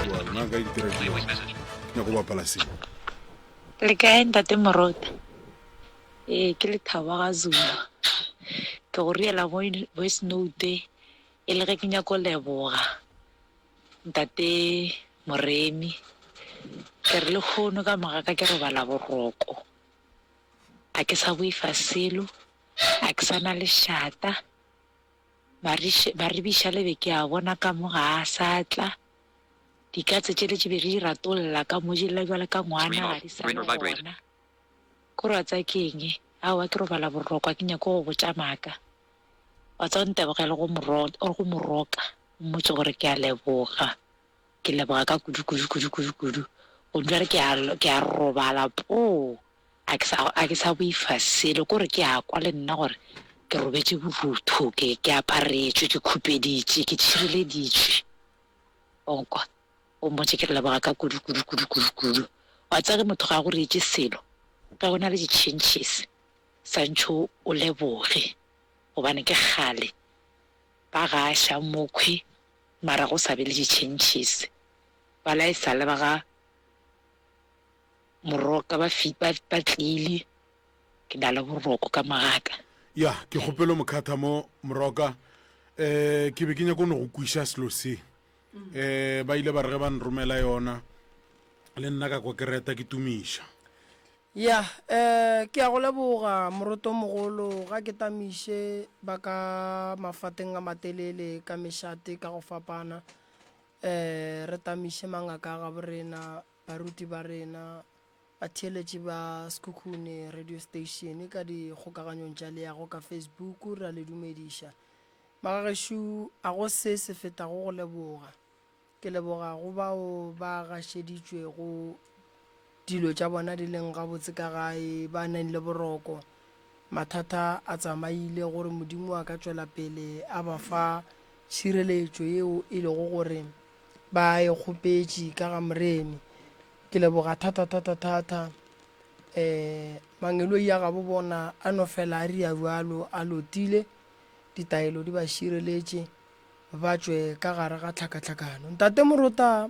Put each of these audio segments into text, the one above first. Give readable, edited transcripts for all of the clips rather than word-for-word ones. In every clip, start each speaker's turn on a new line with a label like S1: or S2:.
S1: Jwalo, nna nka itira jwalo. Ke nyako bapala se.
S2: Le kae ntate Morota? Ee, ke Lethabo wa ga Zuma. Ke go riela voice note e le ge ke nyako leboga ntate Moremi. Ke re lehono ka moga ka ke robala boroko. A ke sa boifa selo, a ke sa na lešata. Maribiša le be ke a bona ka mo ga a sa tla. Dikatse tšele tše be re di ratolla ka mo di lla bjalo ka ngwana ga di sa le gona. Ko re wa tseba ke eng? Aowa ke robala boroko ga ke nyake go botša maaka. Wa tseba o ntebogele go go mo roka o mmotše gore ke a leboga. Ke leboga ka kudu kudu kudu kudu kudu. Gomme bjale ke a ke a robala poo. A ke sa, a ke sa boifa selo, ke gore ke a kwa le nna gore ke robetše borutho, ke, ke aparetšwe, ke khupeditše, ke tšhireleditšwe. O nkwa? O mmotše ke re leboga ka kudu, kudu, kudu, kudu, kudu. Wa tseba ge motho ga a go reetše selo, ge go na le di-changes, santšho o leboge, gobane ke kgale ba gaša mokhwi mara go sa be le di-changes. Ba la e sa le ba ga. Moroka ba fi, ba, ba tlile, ke na le boroko ka mogaka.
S1: Ya, ke kgopelo mokhatha mo, Moroka. Eh, ke be ke nyako no go kwiša selo se. Eh, ba ile ba re ge ba nromela yona, le nna ka kwa ke reta ke tumiša.
S3: Ya, eh, ke a go leboga, Morotomogolo, ga ke tamiše ba ka mafateng a matelele ka mešate ka go fapana. Eh, re tamiše mangaka a gaborena, Baruti ba rena, batheeletši ba Sekhukhune Radio Station ka dikgokaganyong tša leago ka Facebook, re a le dumediša. Magagešo, a go se se fetago go leboga. Ke leboga go bao ba gašeditšwego dilo tša bona di leng gabotse ka gae, ba nang le boroko, mathata a tsamaile, gore Modimo a ka tšwela pele a ba fa tšhireletšo yeo e lego gore Ba e kgopetše ka ga Moremi. Ke leboga thata thata thata. Um mangeloi a gabo bona a no fela a ria bjalo a lotile, ditaelo di ba šireletše ba tšwe ka gare ga tlhakatlhakano. Ntate Morota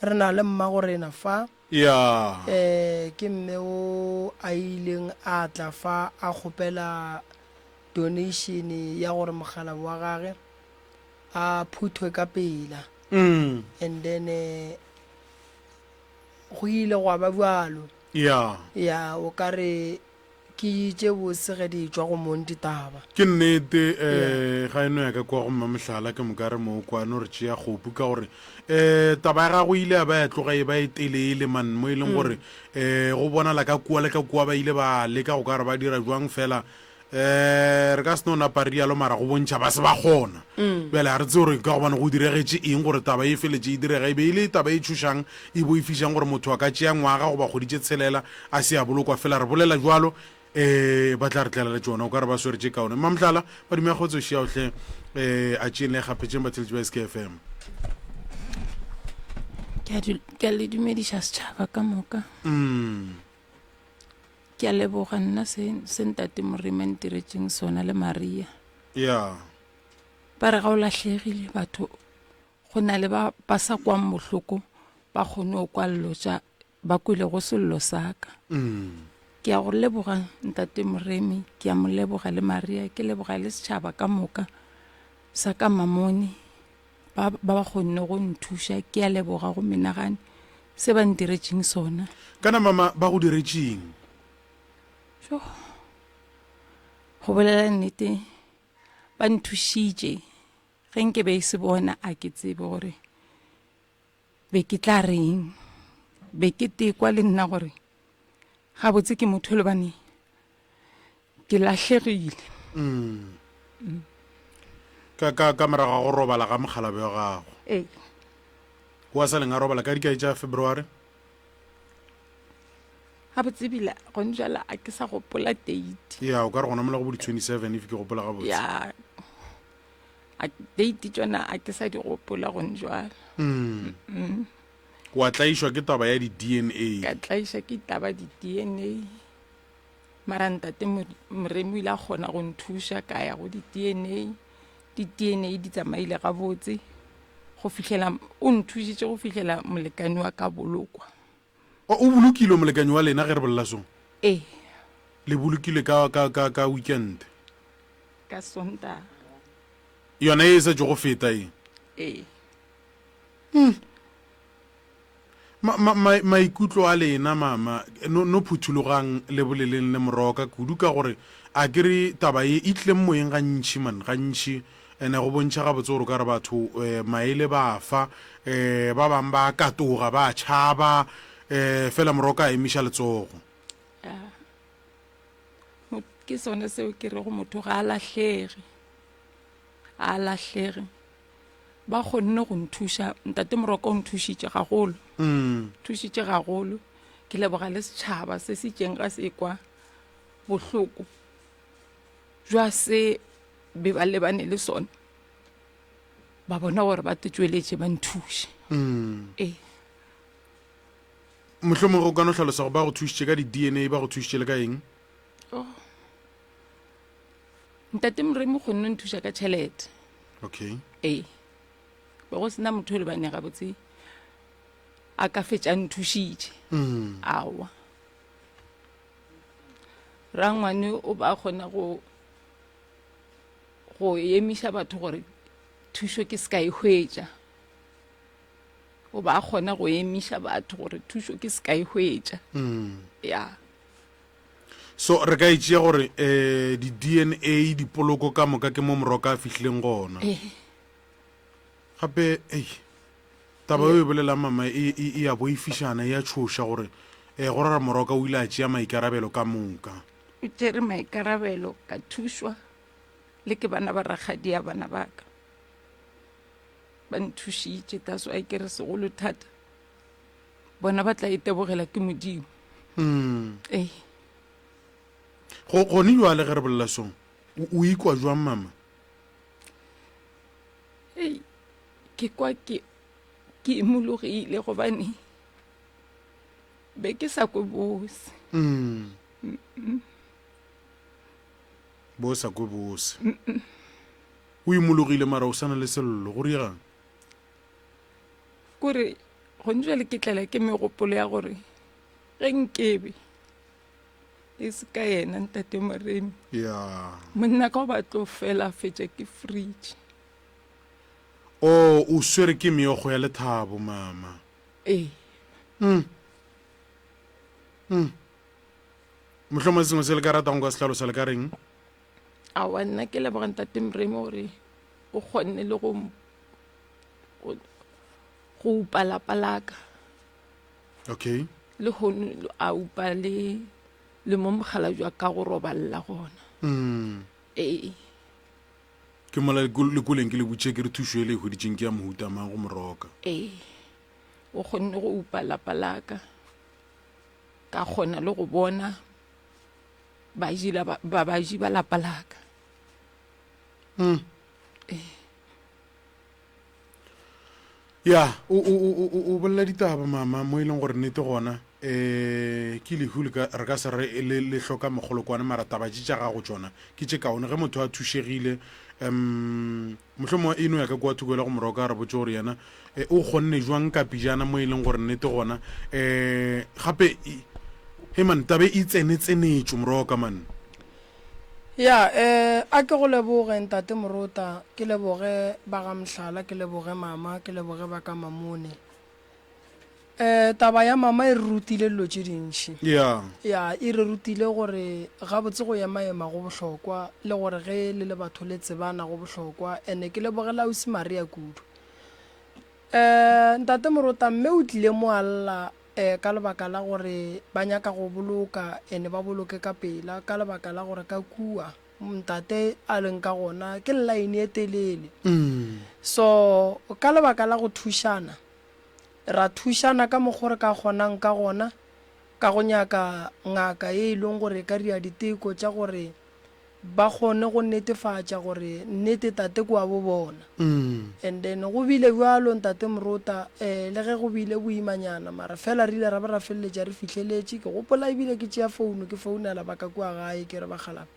S3: re na le mmagorena fa.
S1: Ya.
S3: Um ke mme o a ileng a tla fa a kgopela donation ya gore mogala wa gage a phuthwe ka pela
S1: Mm.
S3: and then eh, go ile gwa ba bjalo
S1: Ya.
S3: ya o ka re ke tše bose ge di tšwa go mong ditaba
S1: Ke nnete eh ga eno ya ka kwa go mmamohlala ke moka re mo kwa no re tšea kgopu ka gore eh taba ya gagwe ile ya ba ya tloga e ba e telele man mo e leng gore eh go bonala ka kua le ka kua ba ile ba leka go ka re ba dira jwang fela um re ka se no napa re rialo mara go bontšha ba se ba kgona bjale ga re tsebe gore ka gobane go diregetše eng gore taba e feletše e direga e be e le taba e tšhošang e boifišang gore motho a ka tšea ngwaga goba kgwedi tše tshelela a se a bolokwa fela re bolela jwalo um ba tla re tlela le tšona o ka re ba swere tše kaone mamohlala badimo ya kgotso šiaohle um a tšeeng le kgapetšeng batheletši ba skfm
S4: ke a le dumediša setšhaba ka moka
S1: mm.
S4: Ke a leboga nna se, se Ntate Moremi a ntiretšeng sona le Maria.
S1: Ya.
S4: Ba re ga o lahlegile batho go na le ba ba sa kwang bohloko ba kgone go kwa llo tša ba kwelego sello sa ka.
S1: Mm.
S4: Ke a go leboga Ntate Moremi, ke a mo leboga le Maria, ke leboga le setšhaba ka moka sa ka Mamone ba ba ba kgonne go nthuša. Ke a leboga go menagane Se ba ntiretšeng sona.
S1: Kana mama ba go diretšeng?
S4: Jo. Go bolela nnete ba nthušitše. Ge nke be e se bona a ke tsebe gore be ke tla reng. Be ke tekwa le nna gore gabotse ke motho lebane ke lahlegile.
S1: Mm. Ka ka ka morago ga go robala ga mokgalabje wa gago.
S4: Ee.
S1: Wa sa leng a robala ka dikae tša February?
S4: Gabotse ebile gone jwale a ke sa gopola date.
S1: Ya, o ka re gona mola go bo di 27 if ke gopola gabotse.
S4: Ya. A date tšona a ke sa di gopola gone jwale.
S1: Mm. Mm. Wa tlaišwa ke taba ya di DNA.
S4: Ka tlaiša ke taba di DNA. Mara ntate Moremi o ile a kgona go nthuša ka ya go di-DNA. Di-DNA di tsamaile gabotse. Go fihlela o nthušitše go fihlela molekani wa ka bolokwa.
S1: O, o bolokilwe molekani wa lena ge re bolela so?
S4: Ee.
S1: Le bolokilwe ka, ka, ka, ka weekend?
S4: Ka Sontaga.
S1: Yona ye e sa tšogo feta ye?
S4: Ee.
S1: Hmm. Ma, ma, ma, maikutlo a lena, mama, no, no phuthologang le boleleng le Moroka kudu ka gore a ke re taba ye e tlileng moyeng gantši man, gantši, ene go bontšha gabotse gore o ka re batho eh, maele ba fa, eh, ba bang ba katoga, ba tšhaba, eh, fela Moroka a emiša letsogo.
S4: Ya. Ke sone seo ke rego motho ga a lahlege, a lahlege. Ba kgonne go nthuša, Ntate Moroka o nthušitše gagolo.
S1: Mm.
S4: Thušitše gagolo. Ke leboga le setšhaba se se itšeng ga se kwa bohloko jwa se be ba lebane le sona. Ba bona gore ba tšweletše ba nthuše.
S1: Mm.
S4: Ee.
S1: Mohlomongwe o ka no hlalosa gore ba go thušitše ka di-DNA, ba go thušitše le ka eng?
S4: Oh. Ntate Moremi o kgonne nthuša ka tšhelete.
S1: Okay.
S4: Ee. Be go sena motho e le bane gabotse a ka fetša nthušitše.
S1: Mm.
S4: Aowa. Rangwane o ba kgona go go emiša batho gore thušo ke se ka e hwetša. O ba kgona go emiša batho gore thušo ke se ka e hwetša.
S1: Mm.
S4: Ya.
S1: So re ka e tšea gore um di-DNA dipoloko ka moka ke mo Moroka a fihlileng gona.
S4: Ee.
S1: Gape ei taba e o e bolelang mama e, e, e a boifišana e a tšhoša gore um go rara Moroka o ile a tšea maikarabelo ka moka.
S4: O tšere maikarabelo ka thušwa le ke bana ba rakgadia bana ba ka. Ba nthušitše that's why ke re segolo thata bona ba tla itebogela ke Modimo.
S1: Mm.
S4: Ee.
S1: Go gone jwale ge re bolela so, o, o ikwa jwang mama?
S4: Ei, ke kwa ke ke imologile gobane be ke sa kwe bose.
S1: Mm. Bo sa kwe bose. O imologile mara o sa na le sello, go riegang?
S4: Kore gone jwale ke tlela ke megopolo ya gore ge nkebe e se ka yena ntate Moremi
S1: ya
S4: monna ka o ba tlo fela fetša ke fridge.
S1: O o swere ke meokgo ya lethabo mama.
S4: Ee.
S1: Mm. Mm. Mohlomongwe sengwe se le ka ratang go ka se hlalosa le ka reng?
S4: Aowa nna ke leboga ntate Moremi gore o kgonne le go go go upa lapa laka.
S1: Okay.
S4: Le hono a upa le le mo mogala jwa ka go roballa gona.
S1: Mm.
S4: Ee.
S1: Ke mola le koleng ke le botše ke re thušo e le e hweditšeng ke ya mohuta mang go moroka.
S4: Ee. O kgonne go upa lapa laka. Ka kgona le go bona baji la ba baji ba lapa laka.
S1: Mm.
S4: Ee.
S1: Ya, o, o, o, o, o bolela ditaba, mama, mo e leng gore nnete gona, um ke lehu le ka, re ka se re le, le hloka mogolokwane, mara taba tše tša gago tšona ke tše kaone. Ge motho a thušegile, um mohlomongwe e no ya ka kua thoko e le go moroka, a re botše gore yena eh, o kgonne jwang ka pejana mo e leng gore nnete gona, um gape, he man, tabe e tsenetsenetšwe moroka man.
S3: Ya, eh, a ke go leboge, Ntate Morota, ke leboge ba ga Mhlala, ke leboge mama, ke leboge ba ka Mamone. Eh, taba ya mama e re rutile dilo tše dintši.
S1: Ya.
S3: Ya, e re rutile gore gabotse go ema-ema go bohlokwa, le gore ge le le batho le tsebana go bohlokwa. Ene ke lebogela Ausi Maria kudu. Eh, Ntate Morota, mme o tlile mo a lla E, ka lebaka la gore ba nyaka go boloka, ene ba boloke ka pela, ka lebaka la gore ka kua ntate a leng ka gona ke line e telele. So ka lebaka la go thušana, ra thušana ka mokgo re ka kgonang ka gona, ka go nyaka ngaka ye e leng gore e ka dira diteko tša gore ba kgone go netefatša gore nnete tate ke wa bo bona. And then go bile bjalo ntate Morota, eh, le ge go bile boimanyana mara fela re ile ra ba ra feleletša re fihleletše. Ke gopola ebile ke tšea founu ke founela ba ka kua gae ke re bakgalabje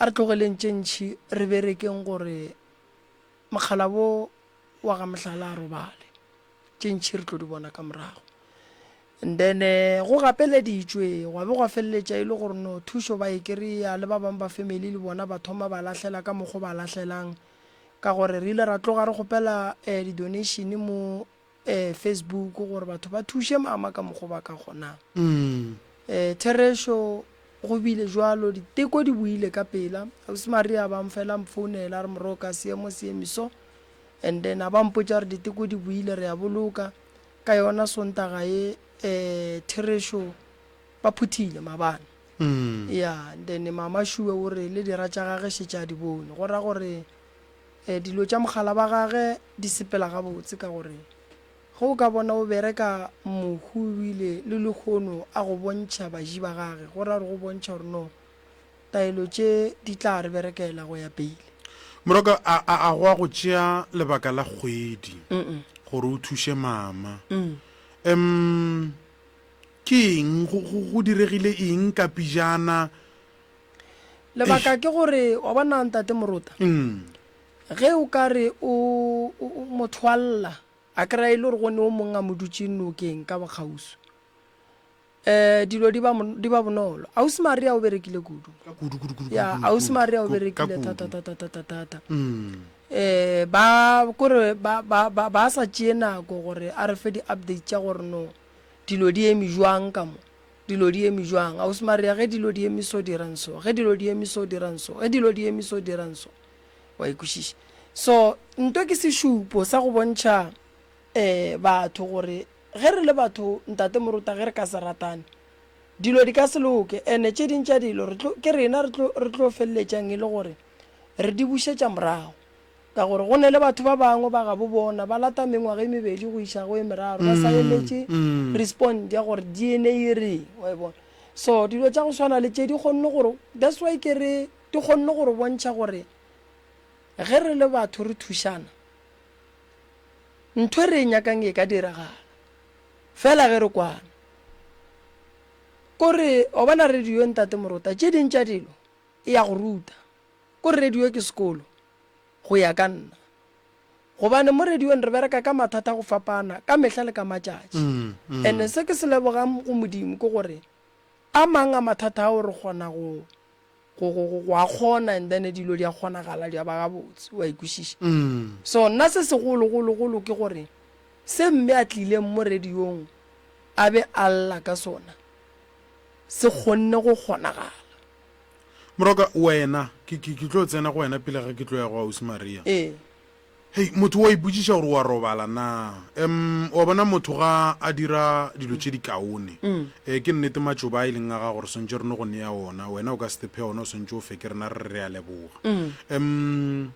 S3: a re tlogeleng tše ntši re berekeng gore mokgalabo. wa ga Mohlala a robale. Tše ntši re tlo di bona ka morago. And then go gapeleditšwe gwa be gwa feleletša e le gore no thušo ba e kry-a le ba bangwe ba family le bona ba thoma ba lahlela ka mokgo ba lahlelang ka gore re ile ra tloga re kgopela di-donation mo Facebook gore batho ba thuše mama ka mokgo ba ka kgonang. Therešo go bile jwalo diteko di boile ka pela. Ausi Maria a ba fela a mfounela a re Moroka seemo se eme so and then a ba mpotša gore diteko di boile re a boloka. Ka yona Sontaga ye therešo ba phuthile mabane. Ya and then mama Shuwe o re le dira tša gage šetše a di bone go ra gore Dilo tša mogala ba gage di sepela gabotse ka gore ge o ka bona o bereka mohu ebile le lehono a go bontšha baji ba gage go ra gore go bontšha gore no taelo tše di tla re berekela go ya pele.
S1: Moroka, a, a, a go a go tšea lebaka la kgwedi gore o thuše mama. Em, ke eng, go, go, go diregile eng ka pijana?
S3: Lebaka ke gore wa bona ntate Morota, ge o ka re o motho a lla a kry-a e le gore go ne o mongwe a mo dutše nokeng ka bokgauswi, um dilo di ba di ba bonolo. Ausi Maria o berekile kudu. Ya, Ausi Maria o berekile thata thata thata thata. Um ba kore ba ba ba ba sa tšee nako gore a re fe di-update tša gore no dilo di eme jwang ka mo. Dilo di eme jwang? Ausi Maria, ge dilo di eme so, dirang so. Ge dilo di eme so, dirang so. Ge dilo di eme so, dirang so. Wa e kwešiša? So, nto ke sešupo sa go bontšha um batho gore ge re le batho, Ntate Moruta, ge re ka se ratane, dilo di ka se loke. And-e tše ding tša dilo re tlo, ke rena re tlo, re tlo feleletšang e le gore re di bušetša morago. Ka gore go ne le batho ba bangwe ba gabo bona ba lata mengwaga e mebedi go iša go e meraro ba sa emetše respond ya gore DNA e reng, wa e bona. So dilo tša go swana le tše di kgonne gore, that's why ke re di kgonne go re bontšha gore ge re le batho re thušana, ntho e re e nyakang e ka diragala fela ge re kwana. Kore wa bona radio Ntate Morota, tše ding tša dilo e ya go ruta. Kore radio ke sekolo. go ya ka nna. Gobane mo radiong re bereka ka mathata a go fapana ka mehla le ka matšatši. And se ke se lebogang go Modimo ke gore a mang a mathata ao re kgona go go go go a kgona and then dilo di a kgonagala di a ba gabotse, wa e kwešiša. So nna se segologologolo ke gore se mme a tlileng mo radiong a be a lla ka sona se kgonne go kgonagala.
S1: Moroka, wena, ke, ke, ke tlo tsena go wena pele ga ke tlo ya go Ausi Maria.
S3: Ee.
S1: Hei, motho wa ipotšiša gore wa robala na. Um, wa bona motho ga a dira dilo tše dikaone. Mm. E, ke nnete matšoba a e leng a gago re swantše re no go nea ona, wena o ka se tephe ona o swantše o fe ke rena re re re a leboga. Mm. Um,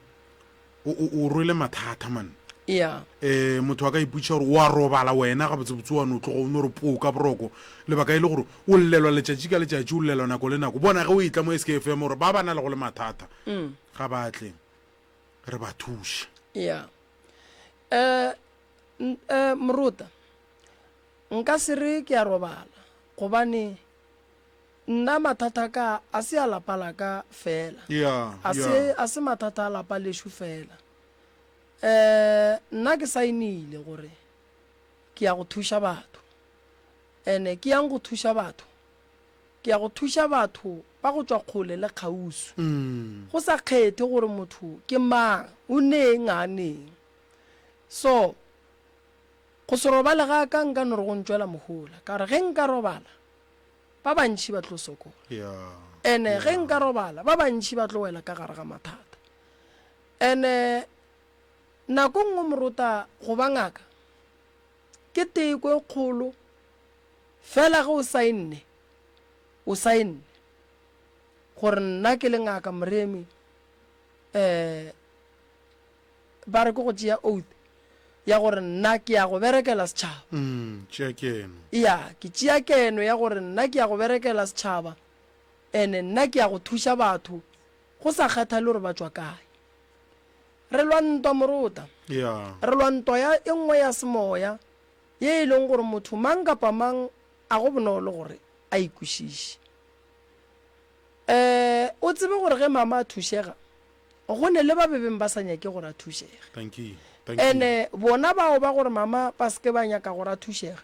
S1: O, o, o rwele mathata, man.
S3: Yeah.
S1: Eh, motho a ka ipotšiša gore wa robala wena gabotsebotse wa no tloga o no re poo ka boroko lebaka e le gore o llelwa letšatši ka letšatši o llelwa nako le nako bona ge o etla mo SKFM gore ba ba na le go le mathata mm. ga ba tle re ba thuše
S3: yeah. Eh, eh, morota nka se re ke a robala gobane Nna mathata a ka a se a lapa la ka feela.
S1: Yeah,
S3: A se,
S1: yeah.
S3: a se mathata a lapa lešo feela. Eh, nna ke saenile gore ke ya go thuša batho. Ene ke yang go thuša batho? Ke ya go thuša batho ba go tšwa kgole le kgauswi.
S1: Mm.
S3: Go sa kgethe gore motho ke mang, o neng, a neng. So, go se robale ga ka nka no re go ntšwela mohola. Ka gore ge nka robala, ba bantši ba tlo sokola. Ene ge nka robala, ba bantši ba tlo wela ka gare ga mathata. Ene nako nngwe morota go ba ngaka ke teko e kgolo, fela ge o saenne, o saenne gore nna ke le ngaka Moremi, um ba re ke go tšea oath ya gore nna ke ya go berekela setšhaba.
S1: Mm, tšea keno.
S3: Ya, ke tšea keno ya gore nna ke ya go berekela setšhaba, ene nna ke ya go thuša batho go sa kgathale gore ba tšwa kae. Re lwa ntwa morota.
S1: Ya.
S3: Re lwa ntwa ya e nngwe ya semoya ye e leng gore motho mang kapa mang a go bonolo gore a e kwešiše. Um, o tsebe gore ge mama a thušega, Go ne le ba bebeng ba sa nyake gore a thušege.
S1: Dankie. Thank you.
S3: Ene bona bao ba gore mama ba se ke ba nyaka gore a thušege,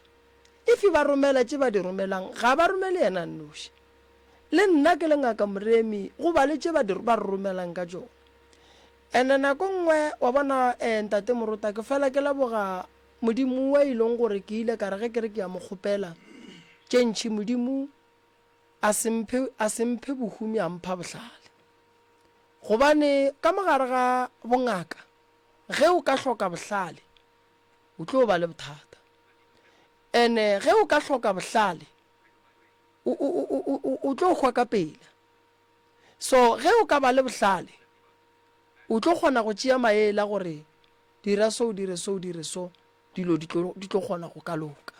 S3: if ba romela tše ba di romelang, ga ba romele yena a nnoši. Le nna ke le Ngaka Moremi, go ba le tše ba di, ba re romelang ka tšona. Ene nako nngwe, wa bona, eh, Ntate Morota, ke fela ke leboga Modimo wa e leng gore ke ile ka re ge ke re ke a mo kgopela tše ntši, Modimo a se mphe, a se mphe bohumi a mpha bohlale. Gobane ka mo gare ga bongaka, ge o ka hloka bohlale, o tlo ba le bothata. Ene ge o ka hloka bohlale, o, o, o, o, o, o tlo hwa ka pela. So ge o ka ba le bohlale, o tlo kgona go tšea maele a gore dira so, o dire so, o dire so, dilo di tlo, di tlo kgona go ka loka.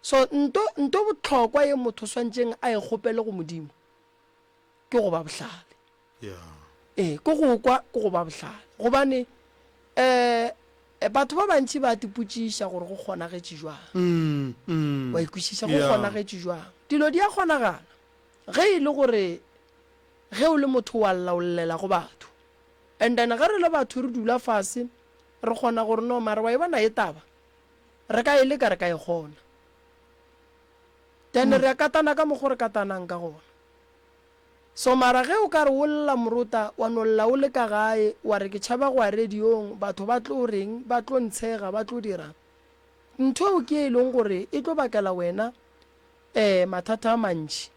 S3: So nto, nto bohlokwa ye motho swantšeng a e kgopele go Modimo ke go ba bohlale.
S1: Yeah.
S3: Ee, ke go kwa, ke go ba bohlale. Gobane um batho ba bantši ba tipotšiša gore go kgonagetše jwang.
S1: Mm, mm.
S3: Wa ikwešiša, go
S1: Yeah.
S3: kgonagetše jwang. Dilo di a kgonagala ge e le gore ge o le motho wa lla o llela go batho. And then ge re le batho re dula fase re kgona gore no mara wa e bona e taba re ka e leka re ka e kgona. Then re a katana ka mokgo re katanang ka gona. So mara ge o ka re o lla morota wa no lla o le ka gae wa re ke tšhaba go ya radiong batho ba tlo reng ba tlo ntshega ba tlo dirang ntho eo ke e leng gore e tlo bakela wena um mathata a mantši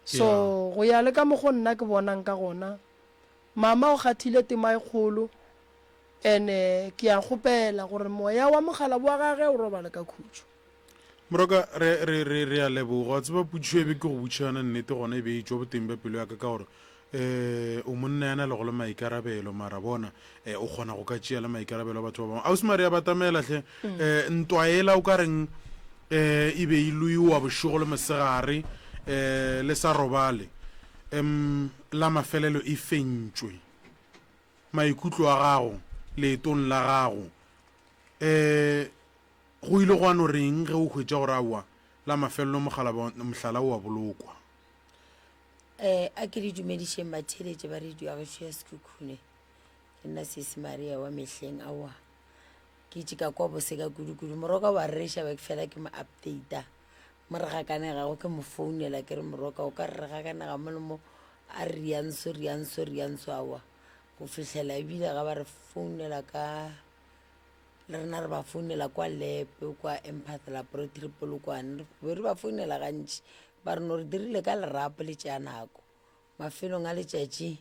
S3: so
S1: Yeah.
S3: go ya le ka mokgo nna ke bonang ka gona mama o kgathile tema e kgolo ene ke a kgopela gore moya wa mokgalabo wa gage o robale ka khutšo.
S1: Moroka, re, re, re, re a leboga. Wa tseba potšišo e be ke go botšiša yona nnete gona e be e tšwa boteng bja pelo ya ka ka gore um o monna ya na lego le maikarabelo mara bona um o kgona go ka tšea le maikarabelo a batho ba bangwe. Ausi Maria batamela hle um ntwa ela o ka reng um e be e loiwa bošego le mosegare um le sa robale um la mafelelo e fentšwe. Maikutlo a gago leetong la gago um Go ile gwa no reng ge o hwetša gore aowa, la mafelelo mogala, mohlala o a bolokwa?
S5: Eh, a ke le dumedišeng batheeletše ba radio ya gešo ya Sekhukhune. Ke nna Sesi Maria wa mehleng aowa. Ke itše ka kwa bose ka kudu-kudu. Moroka wa reša ba ke fela ke mo updata. Mo re gakanegago ke mo founela ke re Moroka o ka re re gakanega mo le mo a re rianso rianso rianso aowa. Go fihlela ebile ga ba re founela ka Le rena re ba founela kwa Lepe, kwa Empath Laboratory Polokwane. Re be re ba founela gantši. Ba re no re dirile ka lerapo le tšea nako. Mafelong a letšatši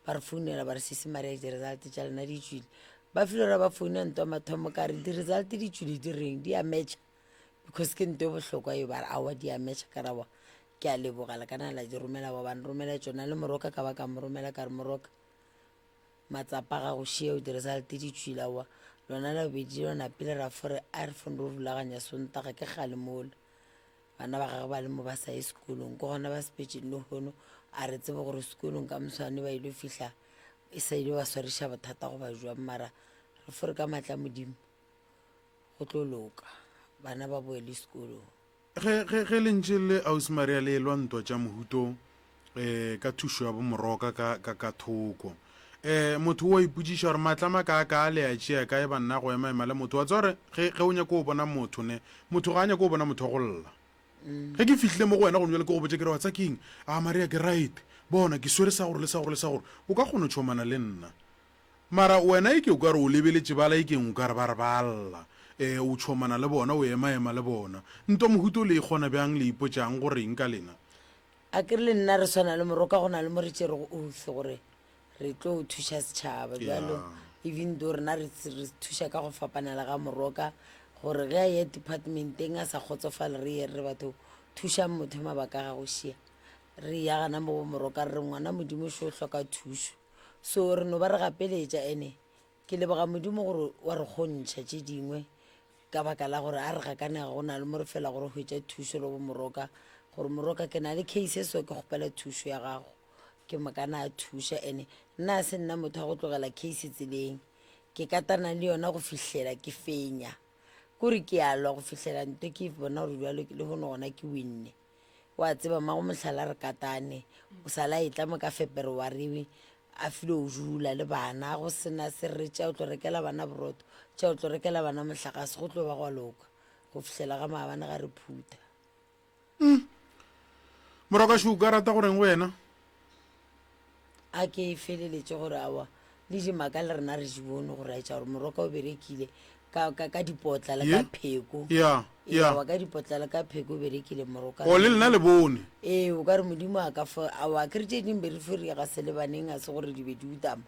S5: ba re founela ba re Sisi Maria di-result tša lena di tšwile. Ba file ra ba founa ntwa mathomo ka re di-result di tšwile di reng di a matcha because ke nto e bohlokwa eo ba re aowa di a matcha ka ra wa ke a leboga le kana la di romela ba ba nromela tšona le moroka ka ba ka mo romela ka re moroka Matsapa ga go šeo di-result di tšwile aowa lona la bobedi lo napile ra fo re a re fo ro rulaganya Sontaga ke kgale mola bana ba gagwe ba le mo ba sa ye sekolong ke gona ba sepetšeng lehono a re tsebe gore sekolong ka moswane ba ile fihla e sa ile ba swariša bothata goba jwang mara re fo re ka maatla Modimo go tlo loka bana ba boele sekolong.
S1: Ge, ge, ge le ntše le Ausi Maria le elwa ntwa tša mohuto eh, ka thušo ya bomoroka ka, ka, ka thoko, eh, motho o a ipotšiša gore maatla makaaka a le a tšea kae banna go ema-ema le motho. Wa tseba gore ge, ge o nyaka go bona motho ne, motho ga a nyake go bona motho wa go lla. Ge ke fihlile mo go wena gone bjale ke go botša ke re wa tsa keng? A Maria ke right. Bona ke swere sa gore le sa gore le sa gore. O ka kgona go tšhomana le nna. Mara wena eke o ka re o lebeletše bala ekeng o ka re ba re ba lla. Ee, o tšhomana le bona, o ema-ema le bona. Ntwa mohuta o le e kgona bjang, le ipotšang go reng ka lena?
S5: A ke re le nna re swana le Moroka go na le mo re tšerego oath gore re tlo thuša setšhaba bjalo even though rena re re thuša ka go fapana le ga Moroka gore ge a ya departmenteng a sa kgotsofale re ye re re batho thušang motho mabaka a gago šia re ya gana mo go Moroka re re ngwana Modimo šo o hloka thušo So re no ba re gapeletša ene ke leboga Modimo gore wa re kgontšha tše dingwe ka baka la gore a re gakanega go na le mo re fela gore hwetša thušo le bo Moroka gore Moroka ke na le case e so ke kgopela thušo ya gago ke mokana a thuša ene nna a se nna motho wa go tlogela case tseleng ke katana le yona go fihlela ke fenya kore ke a lwa go fihlela nto ke bona gore bjalo le hono gona ke winne. Wa tseba, mmago mohlala re katane, o sa la etla mo ka Feberwariwi. a file o dula le bana go sena se re tša o tlo rekela bana borotho tša o tlo rekela bana mohlagase go tlo ba gwa loka go fihlela ga maabane ga re phutha.
S1: Morakaši o ka rata go reng go yena?
S5: A ke e feleletše gore awa le dimaka le rena re di bone go raetša gore moroka o berekile ka, ka, ka dipotla le ka pheko.
S1: Ya, ya.
S5: Awa ka dipotla le ka pheko o berekile moroka.
S1: O le lena le bone.
S5: Ee, o ka re modimo a ka fo awa ke re tše dingwe be re fo re ga se lebaneng a se gore di be di utama.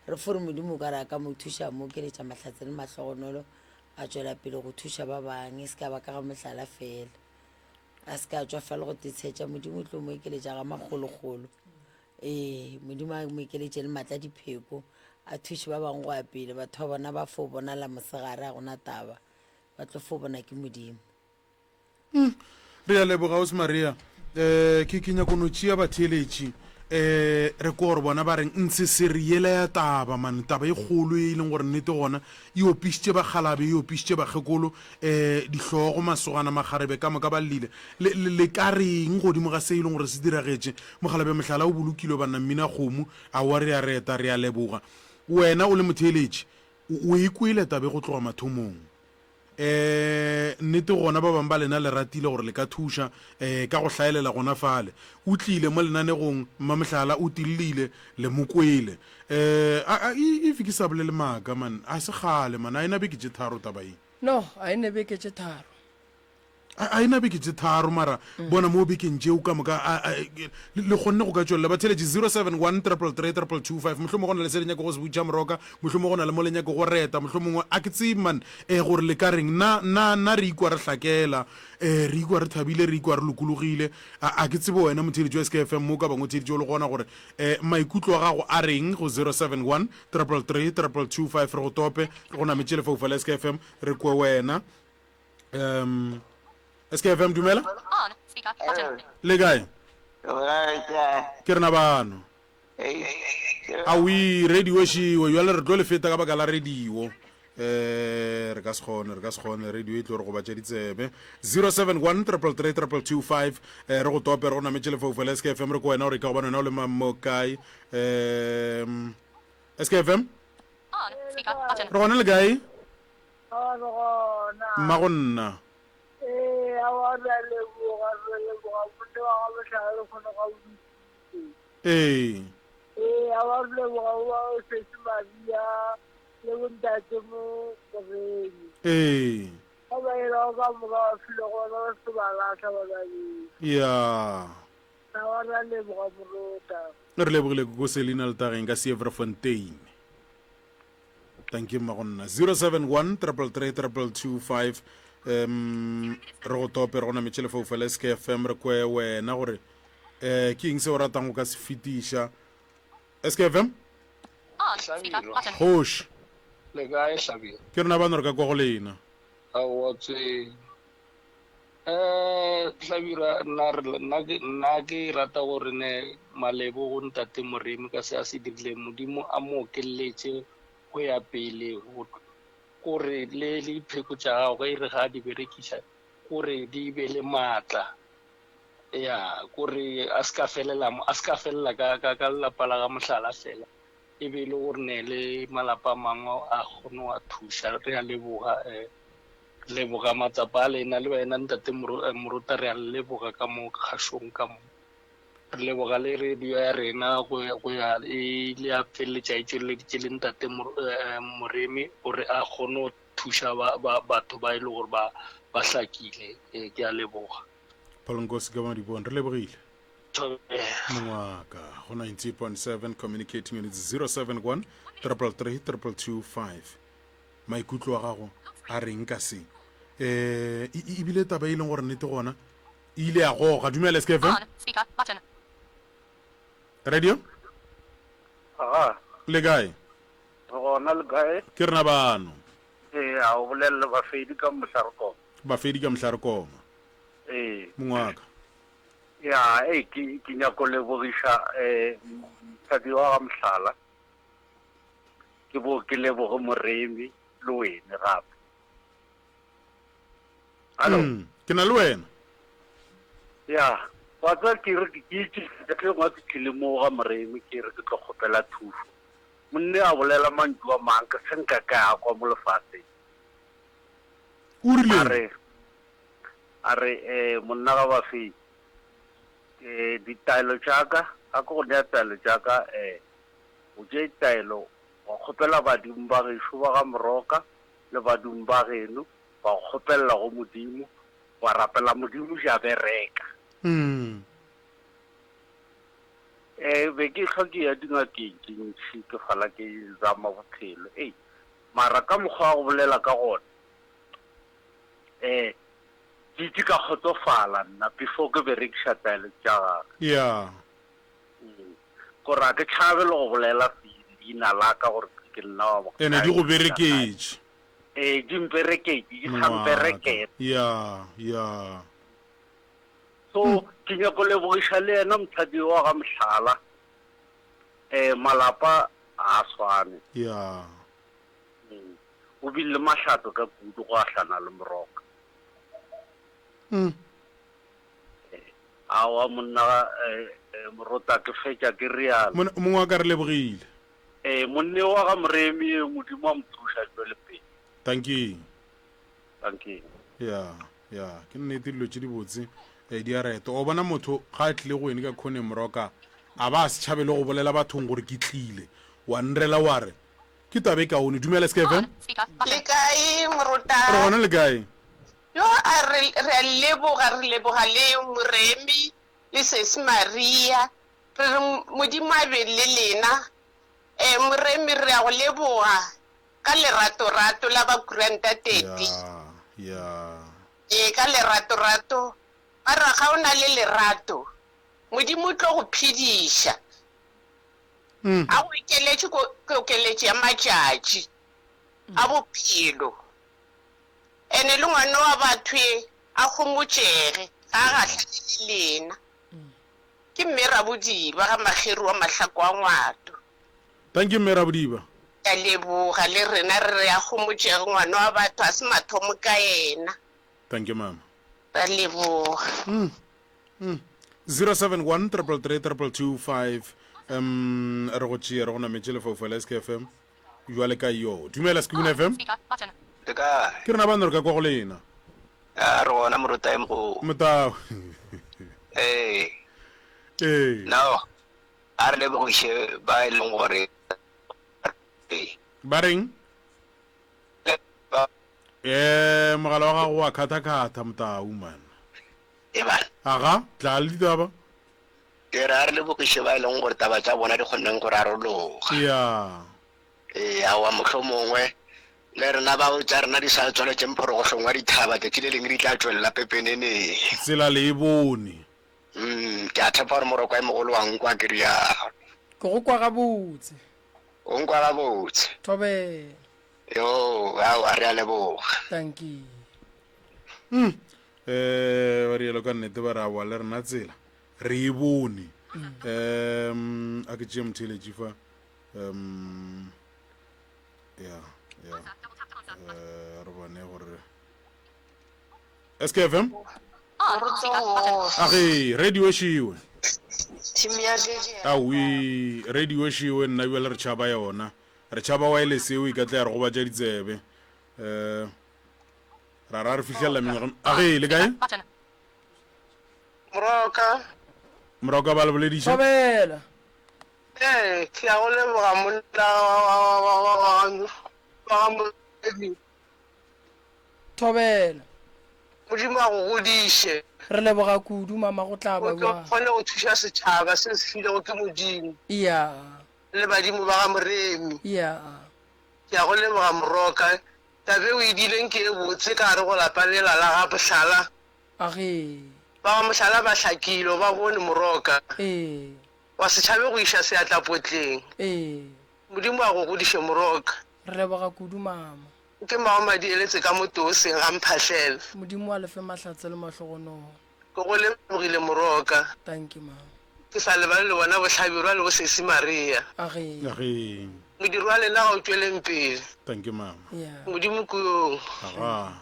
S5: Re fo re modimo o ka re a ka mo thuša mo okeletša mahlatse le mahlogonolo a tšwela pele go thuša ba bangwe e se ka ba ka ga mohlala fela. A se ka a tšwafa le go tetshetša, Modimo o tlo mo ekeletša ga makgolokgolo. Ee, Modimo a mo ekeletše le matla dipheko, a thuše ba bangwe go ya pele. Batho ba bona ba fo bonala mosegare, a gona taba, ba tlo fo bona ke Modimo.
S1: Re a leboga, Ausi Maria. Eh, ke, ke nyako no tšea batheeletši, eh, re kwe gore bona ba reng. Ntshe se re yela ya taba, man, taba e kgolo e leng gore nnete gona e opišitše bakgalabe, e opišitše bakgekolo, eh, dihlogo, masogana, makgarebe, ka moka ba llile. Le, le, le ka reng godimo ga se e leng gore se diragetše? Mokgalabje mohlala o bolokilwe, banna, mmina kgomo, aowa, re a reta, re a leboga. Wena o le motheeletši, o, o e kwele taba e go tloga mathomong. Ee, nnete gona ba bangwe ba lena le ratile gore le ka thuša ee, ka go hlaelela gona fale. O tlile mo lenanegong, Mmamohlala o tillile, le mo kwele. Ee, a, a, e, if ke sa bolele maaka man, a se kgale man, a e na beke tše tharo taba ye.
S3: No, a e ne beke tše tharo.
S1: A, a e na beke tše tharo, mara bona mo bekeng tšeo ka moka, a, a, le, le kgonne go ka tšwelela. Batheeletši, 071 333 2225, mohlomongwe go na le se le nyako go se botša Moroka, mohlomongwe go na le mo le nyako go reta, mohlomongwe, a ke tsebe man, eh, gore le ka reng. Na, na, na re ikwa re hlakela, eh, re ikwa re thabile, re ikwa re lokologile. A, a ke tsebe wena motheeletši wa SKFM mo o ka bang o theeditše o le gona gore, eh, maikutlo a gago a reng go 071 333 2225, re go tope, re go nametše lefaufa la SKFM, re kwe wena. Um, SKFM dumela. Le kae? Ke rena bano. Awi radio šiwe jale re tlo le feta ka baka la radio. Eh re ka se kgone re ka se kgone radio e tlo re gobatša ditsebe 071 333 2225 eh re go tope re go nametše lefaufo la SKFM re ko wena gore ka gobane wena o le mang mo kae um SKFM re gona le kae
S6: Aowa re gona.
S1: Mmago nna.
S6: Ee, aowa re a leboga, re a leboga monna wa ga Mohlala le kgone ga o dutšitše.
S1: Ee.
S6: Ee, aowa re leboga go ba o sesi Maria le bontate mo Moremi.
S1: Ee.
S6: Ba ba elago ka moka ba file gona ba se ba lahla ba babedi.
S1: Ya.
S6: Aowa re a leboga morota.
S1: Re lebogile Koko Selina Letageng ka Sieverfontein. Thank you mma go nna 071 333 2225 um re go tope re go nametše lefaufa la SKFM re kwe wena gore um ke eng se o ratang go ka se fetiša SKFM
S7: Hlabirwa.
S1: Kgoši
S7: Le kae Hlabirwa?
S1: ke rena bano re ka kwa go lena
S7: Aowa tse. Eh Hlabirwa nna re nna ke nna ke rata gore ne malebo go ntate Moremi ka se a se dirileng Modimo a mo okeletše go ya pele go gore le le dipheko tša gagwe e re ga a di berekiša gore di be le maatla ya kore a se ka felela a se ka felela ka ka ka lelapa la ga mohlala fela e be e le gore ne le malapa a mangwe a kgone go a thuša re a leboga um leboga matsapa a lena le wena ntate eh, Morota re a leboga ka mo kgašong ka mo re leboga le radio ya rena go go ya e le ya feleletša e tšweleditše le ntate eh, Moremi gore a kgone go thuša batho ba e le gore ba ba hlakile eh, ke a leboga
S1: Paul Nkosi ka Madibong re lebogile mongwaka go 90.7 communicating units 071 333 2225 Maikutlo a gago a reng ka se? Eh, e, e bile taba e leng gore nnete gona e ile ya goga. Dumela SKFM.
S8: On, speaker, button.
S1: Radio?
S9: Aga.
S1: Le kae?
S9: Re gona le kae?
S1: Ke rena bano.
S9: Ee, a o bolelele bafedi ka mohlarekoma.
S1: Bafedi ka mohlarekoma.
S9: Ee.
S1: Mongwaka.
S9: Ya, ee, ke ke nyako lebogiša eh mosadi wa ga Mohlala. Ke bo ke leboge Moremi le wene gape. Hallo?
S1: Mm, ke na le wena.
S9: Ya. Wa tseba ke re ke itše ge ngwa ke tlile mo ga Moremi ke re ke tlo kgopela thušo. Monne a bolela mantšu a mang ke se nka ka a kwa mo lefaseng.
S1: O rileng?
S9: A re, a re, eh, monna ga ba fe, eh, ditaelo tša ka, ga ke go nea taelo tša ka, eh, o tšee taelo wa kgopela badimo ba gešo ba ga Moroka le badimo ba geno, wa go kgopelela go Modimo, wa rapela Modimo ja bereka.
S1: Mm.
S9: Eh, be ke hlwa ke ya dingakeng tše ntši, ke fala ke zama bophelo. Ei, mara ka mokgwa wa go bolela ka gona, eh, ke itše ka kgotsofala nna before ke berekiša taelo tša gagwe.
S1: Yeah.
S9: Mm. Gore a ke tšhabe le go bolela leina la ka gore ke nna wa bokae.
S1: Ene di go bereketše.
S9: Ee, di mpereketše, di sa mperekela.
S1: Ya, ya.
S9: So, ke nyako lebogiša le yena mosadi wa ga Mohlala. Eh, malapa ga a swane.
S1: Ya.
S9: Mm. O bile le mahlatso ka kudu go ahlana le Moroka.
S1: Mm.
S9: Aowa monna, eh, eh, Morota, ke fetša ke realo.
S1: Mongwe wa ka re lebogile.
S9: Ee, monne wa ga Moremi, Modimo a mo thuša a tšwele pele.
S1: Dankie.
S9: Dankie.
S1: Ya, ya, ke nnete dilo tše dibotse eh, di a reta. O bona motho ga a tlile go wene ka khoneng moroka, a ba a se tšhabe le go bolela bathong gore ke tlile. Wa nrela wa re, ke taba e kaone. Dumela SK FM.
S8: Le kae morota?
S1: Re gona le kae?
S8: Yo a re re a leboga re leboga le Moremi le sesi Maria Re re Modimo a be le lena. Ee, Moremi, re a go leboga ka leratorato la ba kuranta teti.
S1: Ya, ya.
S8: Ee, ka leratorato. Ba re ga o na le lerato, Modimo o tlo go phediša. A go okeletše kokeletšo ya matšatši a bophelo. Ene le ngwana wa batho e a homotšege, ga a gahlane le lena. Ke Mme Rabodiba ga Makgeru wa Mahlako a Ngwato.
S1: Thank you Mme Rabodiba.
S8: Ke a leboga le rena re re a homotšege ngwana wa batho a se mathomo ka yena.
S1: Thank you mama.
S8: Ra leboga.
S1: Mm. Mm. 071 333 2225 um re go tšee re go nametše lefaufau la SKFM jwale ka yo dumela Sekhukhune FM
S10: Le kae?
S1: ke rena ba re ka kwa go lena
S10: A re gona moruta mgo.
S1: Motao.
S10: Ee.
S1: Ee.
S10: No. A re lebogiše ba e leng gore
S1: ba reng? Eh, mogala wa gago wa khatha-khatha motau man.
S10: E man.
S1: Aga, tla le ditaba.
S10: Ke re a re lebogiše ba e leng gore taba tša bona di kgonneng go rarologa.
S1: Ya.
S10: Ee, aowa, mohlomongwe le rena bao tša rena di sa tswaletšeng phorogohlong wa dithaba, tšatši le lengwe di tla tšwelela pepeneneng.
S1: Tsela le e bone.
S10: Mm, ke a tshepa gore morokwa e mogolo wa nkwa ke rialo.
S3: Ke go kwa gabotse.
S10: O nkwa gabotse.
S3: Thobela.
S10: Yo, aowa, re a leboga.
S3: Dankie.
S1: Mm. Eh, ba rialo ka nnete ba re aowa le rena tsela re e bone. Um, a ke tšee motheeletši fa. Um, ya, ya. Eh, re bone gore SKFM? Age, radio šiwe. Awi, radio šiwe nna bjale re tšhaba yona. Re tšhaba wireless eo e ka tla ya re gobatša ditsebe. Eh, ra ra re fihlelela mengwaga. Age, le kae?
S6: Moroka.
S1: Moroka ba le bolediša?
S3: Thobela.
S6: Ee, ke a go leboga monna wa wa wa wa wa wa wa ga Moremi.
S3: Thobela.
S6: Modimo a go godiše.
S3: Re leboga kudu mama go tla ba
S6: O tlo
S3: bjang.
S6: kgone go thuša setšhaba se se filego ke Modimo.
S3: Ya.
S6: Le badimo ba ga Moremi.
S3: Ya.
S6: Ke a go leboga Moroka. Taba e o e dileng ke e botse ka gare go lapa lela la ga Mohlala.
S3: Age.
S6: Ba ga Mohlala ba hlakile, o ba bone Moroka.
S3: Ee.
S6: Wa se tšhabe go iša seatla potleng.
S3: Ee.
S6: Modimo a go godiše Moroka.
S3: Re leboga kudu mama.
S6: Ke mao madieletse ka mo tooseng ga mphahlele.
S3: Modimo a le fe mahlatse le mahlogonolo.
S6: Ke go lebogile Moroka.
S3: Dankie mama.
S6: Ke sa lebale le bona bo Hlabirwa le bo Sesi Maria.
S3: Agee.
S1: Agee.
S6: Modiro wa lena ga o tšweleng pele.
S1: Dankie mama.
S3: Yeah.
S6: Modimo kuyong.
S1: Agaa.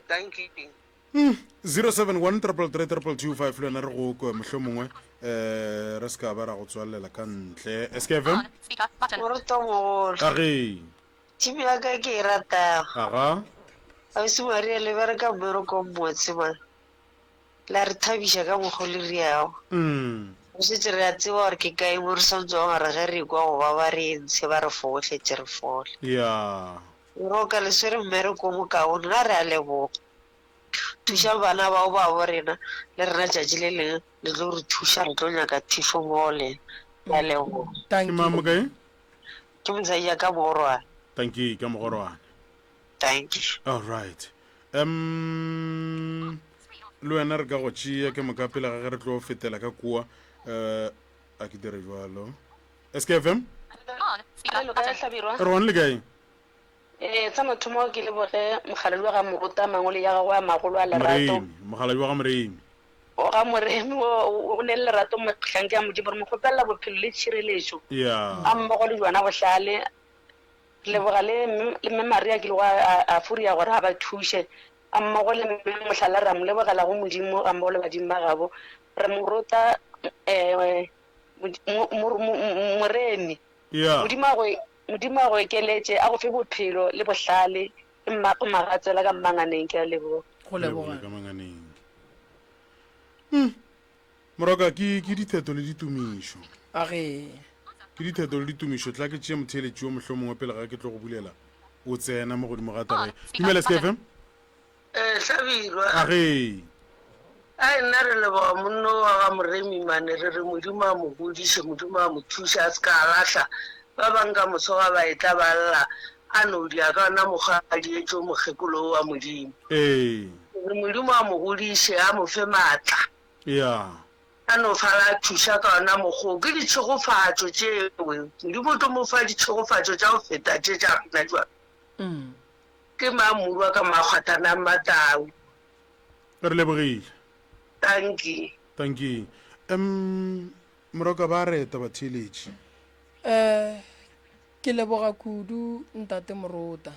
S6: Dankie.
S1: 071 333 2225 le wena re go kwe mohlomongwe um re se ka ba ra go tswalela ka ntle. SKFM?
S11: Morutamogolo.
S1: Age.
S11: Team ya ka ke e ratago.
S1: Aga.
S11: Ausi Maria le bereka mmereko o mmotse man. La re thabiša ka mokgo le riago. Re šetše re a tseba gore ke kae mo re swanetšego gore ge re ekwa go baba re e ntshe ba re fohletše re fole.
S1: Ya.
S11: Moroka le swere mmereko o mokaone na re a leboga. Thušang bana bao babo rena le rena tšatši le leng le tlo re thuša re tlo nyaka thušo mo go lena. Ke a leboga.
S1: Ke mang mo kae?
S11: Ke mosadi ya ka Mogorwane.
S1: Tanki ka Mogorwane.
S11: Thank you.
S1: All right. Um le wena re ka go tšea ke moka pele ga ge re tlo fetela ka kua uh, a ke dire jalo. SKFM?
S12: Hello, kae Hlabirwa?
S1: Re gone le kae?
S12: Ee, sa mathomo ke leboge mokgalabje wa ga Morota mangwele ya gagwe a magolo a lerato.
S1: Moremi, mokgalabje wa ga Moremi.
S12: O ga Moremi o, o ne le lerato mohlanka ya Modimo, re mo kgopelela bophelo le tšhireletšo.
S1: Ya.
S12: Ga mmogo le jona bohlale. Re leboga le mme, le mme Maria ke lego a, a, a furia gore a ba thuše. Ga mmogo le mme Mohlala re a mo lebogela go Modimo ga mmogo le badimo ba gabo. Re mo rota, eh, mo, mo, mo, Moremi.
S1: Ya.
S12: Modimo a go, Modimo a go ekeletše, a go fe bophelo le bohlale. Ke mma, ke Magatsela ka Mmanganeng, ke a leboga.
S3: Go leboga.
S1: Ka Manganeng. Mm. Moroka, ke, ke ditheto le ditumišo.
S3: A ge.
S1: Ke ditheto le ditumišo. Tla ke tšee motheeletši yo mohlomongwe pele ga ke tlo go bulela. O tsena mo godimo ga taba ye. Dumela, SKFM.
S6: Ee, Hlabirwa.
S1: A ge.
S6: Ai nna re leboga monno wa ga Moremi mane re re Modimo a mo godiše, Modimo a mo thuše a se ka a lahla ba bang ka moso ga ba etla ba lla a no dia ka ona mokgwa a dietšo mokgekolo wo wa Modimo.
S1: Ee.
S6: Re re Modimo a mo godiše a mo fe maatla.
S1: Ya.
S6: A no fala a thuša ka ona mokgwa wo. Ke ditšhegofatšo tšewe. Modimo o tlo mo fa ditšhegofatšo tša go feta tše tša gona jwale. Ke mang morwa ka makgwathana a Mmatau?
S1: Re lebogile.
S6: Tanki.
S1: Tanki. Um Moroka ba reta batheeletši.
S3: Eh, ke leboga kudu Ntate Morota.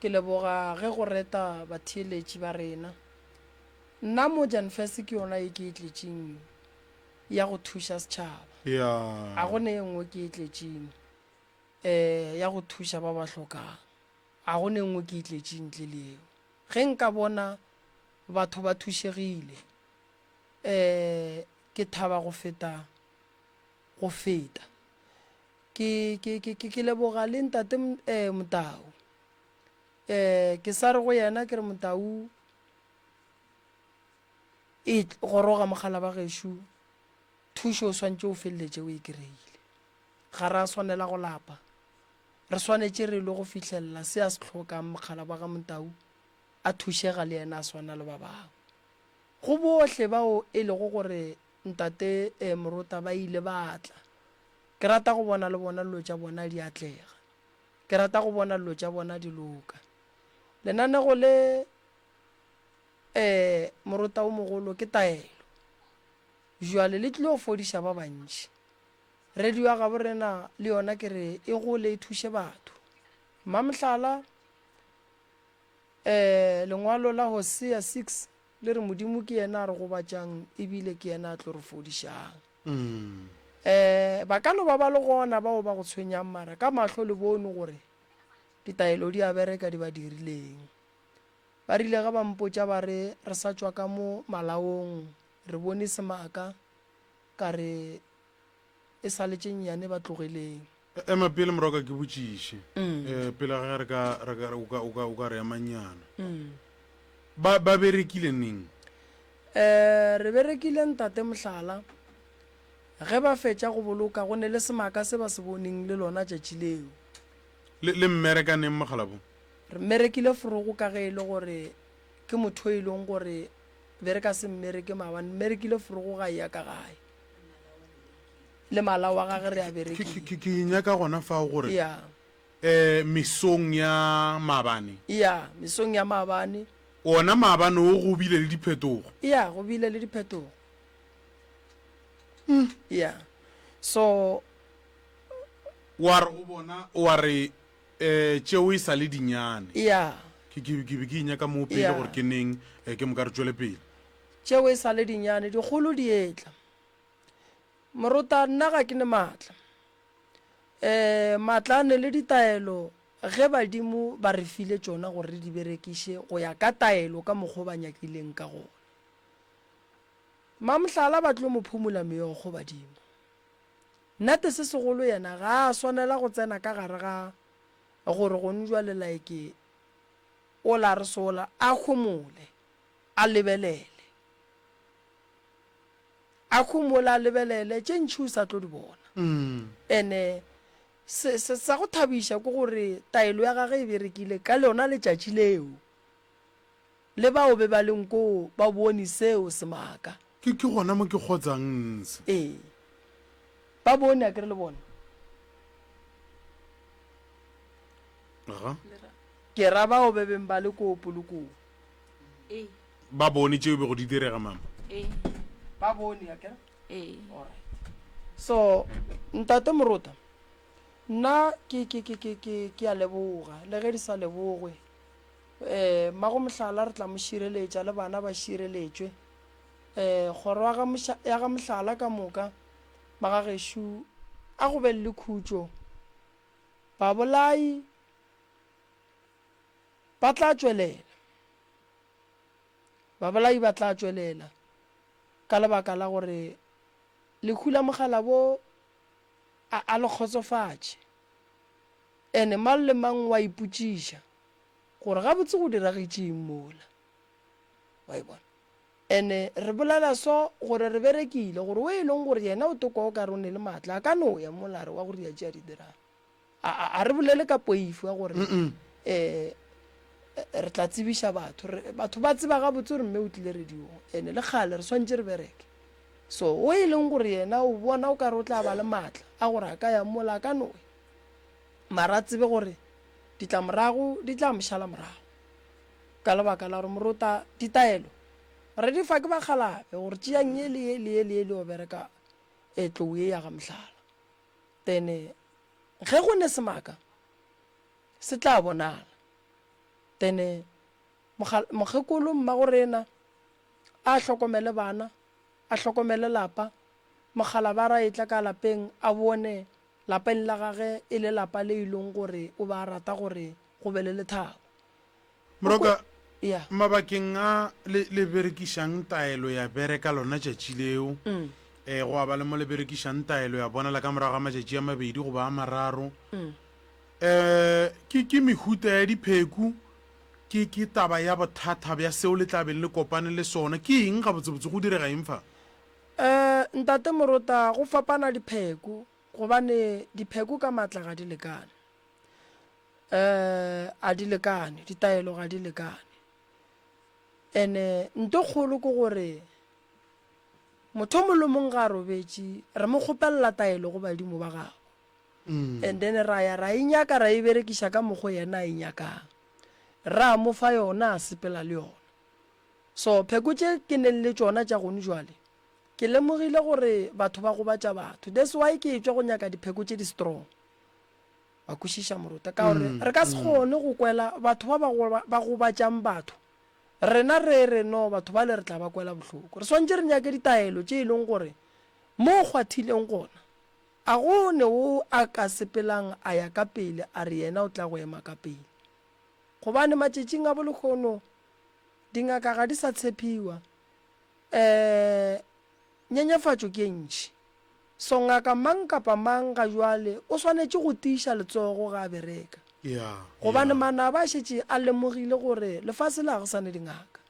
S3: Ke leboga ge go reta batheeletši ba rena. Nna mo Janfes ke yona ye ke e tletšeng ya go thuša setšhaba.
S1: Ya.
S3: Ga go ne e nngwe ke e tletšeng eh ya go thuša ba ba hlokang. Ga go ne nngwe ke e tletše ntle le yeo. Ge nka bona batho ba thušegile, um ke thaba go feta, go feta. Ke, ke, ke, ke, ke leboga le Ntate um Motau. Um ke sa re go yena, ke re Motau, e goroga mogala ba gešo, thušo o swantše o feleletše o e kry-ile. Ga ra swanela go lapa. Re swanetše re lwe go fihlelela se a se hlokang mokgalabwa ga Motau a thušega le yena a swana le ba bangwe. Go bohle bao e lego gore Ntate Morota ba ile ba tla, ke rata go bona le bona dilo tša bona di atlega. Ke rata go bona dilo tša bona di loka. Lenanego le Morota o mogolo ke taelo. Bjale le tlilo fodiša ba bantši. Radio ya gabo rena le yona ke re e gole e thuše batho. Mmamohlala, eh, lengwalo la Hosea 6 le re Modimo ke yena a re gobatšang ebile ke yena a tlo re fodišang. Eh, ba ka no ba ba le gona bao ba go tshwenyang mara ka mahlo le bone gore ditaelo di a bereka di ba dirileng. Ba rile ge ba mpotša ba re re sa tšwa ka mo malaong re bone semaka ka re e sa le tše nnyane ba tlogeleng.
S1: Ema pele moroka ke botšiše eh, pele ga ge re ka, re ka, o ka, o ka, o ka re emanyana. Ba, ba berekile neng?
S3: Eh, re berekile ntate mohlala ge ba fetša go boloka go ne le semaka se ba se boneng le lona tšatši leo.
S1: Le, le mmereka neng mokgalabo?
S3: Re mmerekile forogo ka ge e le gore ke motho e leng gore be re ka se mmereke maabane, mmerekile forogo ga e ya ka gae. Le malao a gage re a berekile.
S1: Ke, ke, ke nyaka gona fao gore,
S3: Ya.
S1: eh, mesong ya maabane.
S3: Ya, mesong ya maabane.
S1: Ona maabane o go bile le diphetogo.
S3: Ya, go bile le diphetogo. Ya. So.
S1: Wa re go bona, wa re, eh, tšeo e sa le dinyane.
S3: Ya.
S1: Ke. Ke, ke, ke be ke e nyaka moo pele
S3: Yeah.
S1: gore ke neng, eh, ke moka re tšwele pele.
S3: Tšeo e sa le dinyane, dikgolo di etla. Morota, nna ga ke ne maatla. Eh, maatla a ne le ditaelo ge badimo ba re file tšona gore re di berekiše go ya ka taelo ka mokgwa o ba nyakileng ka gona. Mamohlala ba tlo mo phumula meokgo badimo. Nnate se segolo yena ga a swanela go tsena ka gare ga gore gone jwale like ola re sola a homole a lebelele. A homole a lebelele tše ntši o sa tlo di bona. Ene se, se sa go thabiša ke gore taelo ya gage e berekile ka lona letšatši leo. Le bao be ba leng koo ba bone seo semaka.
S1: Ke, ke gona mo ke kgotsang ntshe.
S3: Ee. Ba bone, a ke re le bona.
S1: Aga.
S3: Ke ra bao be beng ba le koo polokong.
S4: Ee.
S1: Ba bone tšeo bego di direga, mama.
S4: Ee.
S3: Ba bone, a ke re?
S4: Ee.
S3: All right. So, Ntate Morota, nna ke, ke, ke, ke, ke, ke a leboga, le ge di sa lebogwe. Ee, mmagomohlala re tla mo šireletša le bana ba šireletšwe. Ee, kgoro ya ga ya ga mohlala ka moka, magagešo a go be le khutšo. Babolai ba tla tšwelela. Babolai ba tla tšwelela ka lebaka la gore lehu la mokgalabo a a le kgotsofatše. Ene mang le mang wa ipotšiša gore gabotse go diragetše eng mola. Wa e bona? Ene re bolela so gore re berekile, gore o e leng gore yena o tokwa o ka re o ne le maatla, a ka no ya mola a re wa go ria tše a di dirang. A, a, a re bolele ka poifo ya gore um re tla tsebiša batho. Re, batho ba tseba gabotse gore mme o tlile radiong, ene le kgale re swantše re bereke. So o e leng gore yena o bona o ka re o tla ba le maatla a gore a ka ya mola, a ka no ya. Mara a tsebe gore ditlamorago di tla mo šala morago ka lebaka la gore morota ditaelo re di fa ke bakgalabe gore tšeang ye le ye le ye le ye le yo bereka e tlou ye ya ga mohlala. Then ge go ne semaka se tla bonala. Then mokgekolo mmagorena a hlokomele bana, a hlokomele lapa, mokgalabara etla ka lapeng a bone Lapeng la gage e le lapa le e leng gore o be a rata gore go be le lethabo.
S1: Moroka,
S3: Ya.
S1: mabakeng a le, le berekišang taelo ya bereka lona tšatši leo, um gwa ba le mo le berekišang taelo ya bonala ka morago ga matšatši a mabedi goba a mararo. Um ke, ke mehuta ya dipheku, ke, ke taba ya bothata bja seo le tla beng le kopane le sona. Ke eng gabotsebotse, go direga eng fa?
S3: Eh, Ntate Morota, go fapana dipheko, gobane dipheko ka matla ga di lekane. Eh, a di lekane, ditaelo ga di lekane. Ene nto kgolo ke gore motho o mongwe le mongwe ga a robetše, re mo kgopelela taelo go badimo ba gabo. And then ra ya ra e nyaka ra e berekiša ka mokgo yena a e nyakang. Ra mo fa yona a sepela le yona. So pheko tše ke neng le tšona tša gone jwale, ke lemogile gore batho ba gobatša batho. That's why ke etšwa go nyaka dipheko tše di strong. Wa kwešiša moruta? Ka gore re ka se kgone go kwela batho ba ba ba gobatšang batho. Rena re re no batho bale re tla ba kwela bohloko. Re swantše re nyake ditaelo tše e leng gore mo o kgwathileng gona, a go ne o a ka sepelang a ya ka pele a re yena o tla go ema ka pele. Gobane matšatšing a bolehono Dingaka ga di sa tshepiwa. Um nyenyefatšo ke e ntši. So ngaka mang kapa mang ga jwale o swanetše go tiiša letsogo ga a bereka.
S1: Yeah,
S3: Gobane
S1: yeah.
S3: manaba a šetše a lemogile gore lefase le ga go sa ne dingaka.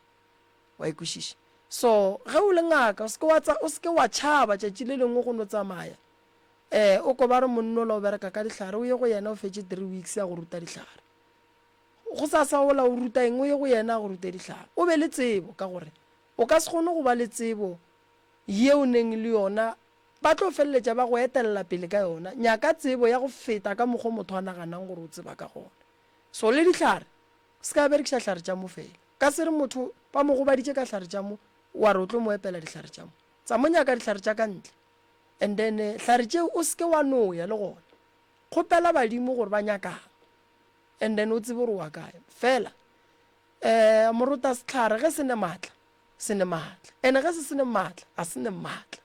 S3: Wa e kwešiša? So ge o le ngaka o se ke wa tsa, o se ke wa tšhaba tšatši le lengwe go no tsamaya. Um o ko ba re monnola o bereka ka dihlare o ye go yena o fetše three weeks a go ruta dihlare. Gosasa wola o ruta eng, o ye go yena a go rute dihlare. O be le tsebo, ka gore o ka se kgone go ba le tsebo ye o neng le yona, ba tlo feleletša ba go etelela pele ka yona. Nyaka tsebo ya go feta ka mokgo motho a naganang gore o tseba ka gona. So le dihlare, se ka berekiša hlare tša mo fela. Ka se re motho ba mo gobaditše ka hlare tša mo, wa re o tlo mo epela dihlare tša mo. Tsa mo nyaka dihlare tša ka ntle. And then hlare tšeo o se ke wa no ya le gona. Kgopela badimo gore ba nyakang. And then o tsebe gore wa kae. Fela. Um morota sehlare ge se ne maatla, se ne maatla. Ene ge se se ne maatla, ga se ne maatla.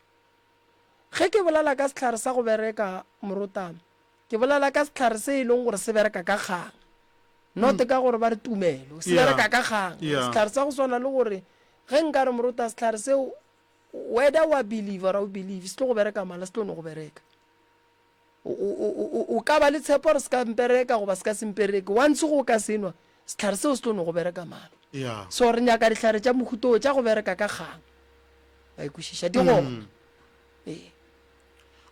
S3: Ge ke bolela ka sehlare sa go bereka morota, ke bolela ka sehlare se e leng gore se bereka ka kgang. Not ka gore ba re tumelo, se bereka ka kgang. Sehlare sa go swana le gore ge nka re morota sehlare seo whether wa believe or o believe, se tlo go bereka mala, se tlo no go bereka. O ka ba le tshepo gore se ka mpereka goba se ka se mpereke. Once go ka senwa, sehlare seo se tlo no go bereka mala. So re nyaka dihlare tša mohuta o tša go bereka ka kgang. Wa e kwešiša? Di gona. Mm. Ee.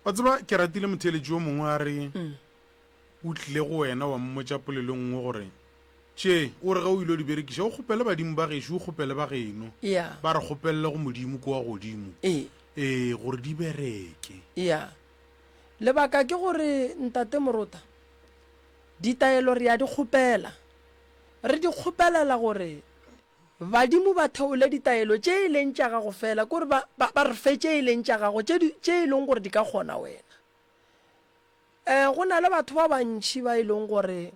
S1: Wa tseba, ke ratile motheeletši yo mongwe a re mm. o tlile go wena wa mmotša polelo nngwe gore tše o re ge o ile di berekiša o kgopele badimo ba gešo o kgopele ba geno
S3: yeah.
S1: ba re kgopelele go modimo kwa godimo
S3: ee
S1: ee gore di bereke
S3: ya lebaka ke gore ntate morota ditaelo re ya di kgopela re di kgopelela gore Badimo ba theole ditaelo tše e leng tša gago feela, ke gore ba, ba, ba re fe tše e leng tša gago, tše di, tše e leng gore di ka kgona wena. Um go na le batho ba bantši ba e leng gore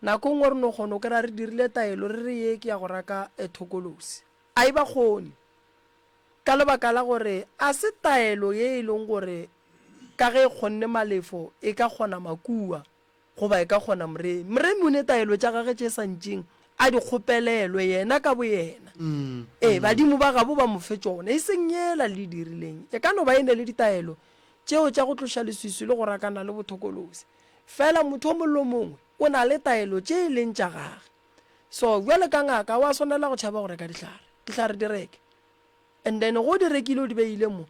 S3: nako nngwe re no kgona go kry-a re dirile taelo re re ye ke ya go raka eh, thokolosi. A e ba kgone. Ka lebaka la gore a se taelo ye e leng gore ka ge e kgonne Malefo e ka kgona Makua. Goba e ka kgona Moremi. Moremi o ne taelo tša gage tše sa ntšeng a di kgopelelwe yena ka boyena. Ee, badimo ba gabo ba mo fe tšona, e seng yela le di dirileng. E ka no ba e ne le ditaelo tšeo tša go tloša leswiswi le go rakana le bothokolosi. Fela motho o mongwe le o mongwe o na le taelo tše e leng tša gage. So, bjale ka ngaka, wa swanela go tšhaba go reka dihlare. Dihlare di reke. And then ge o di rekile o di beile mo,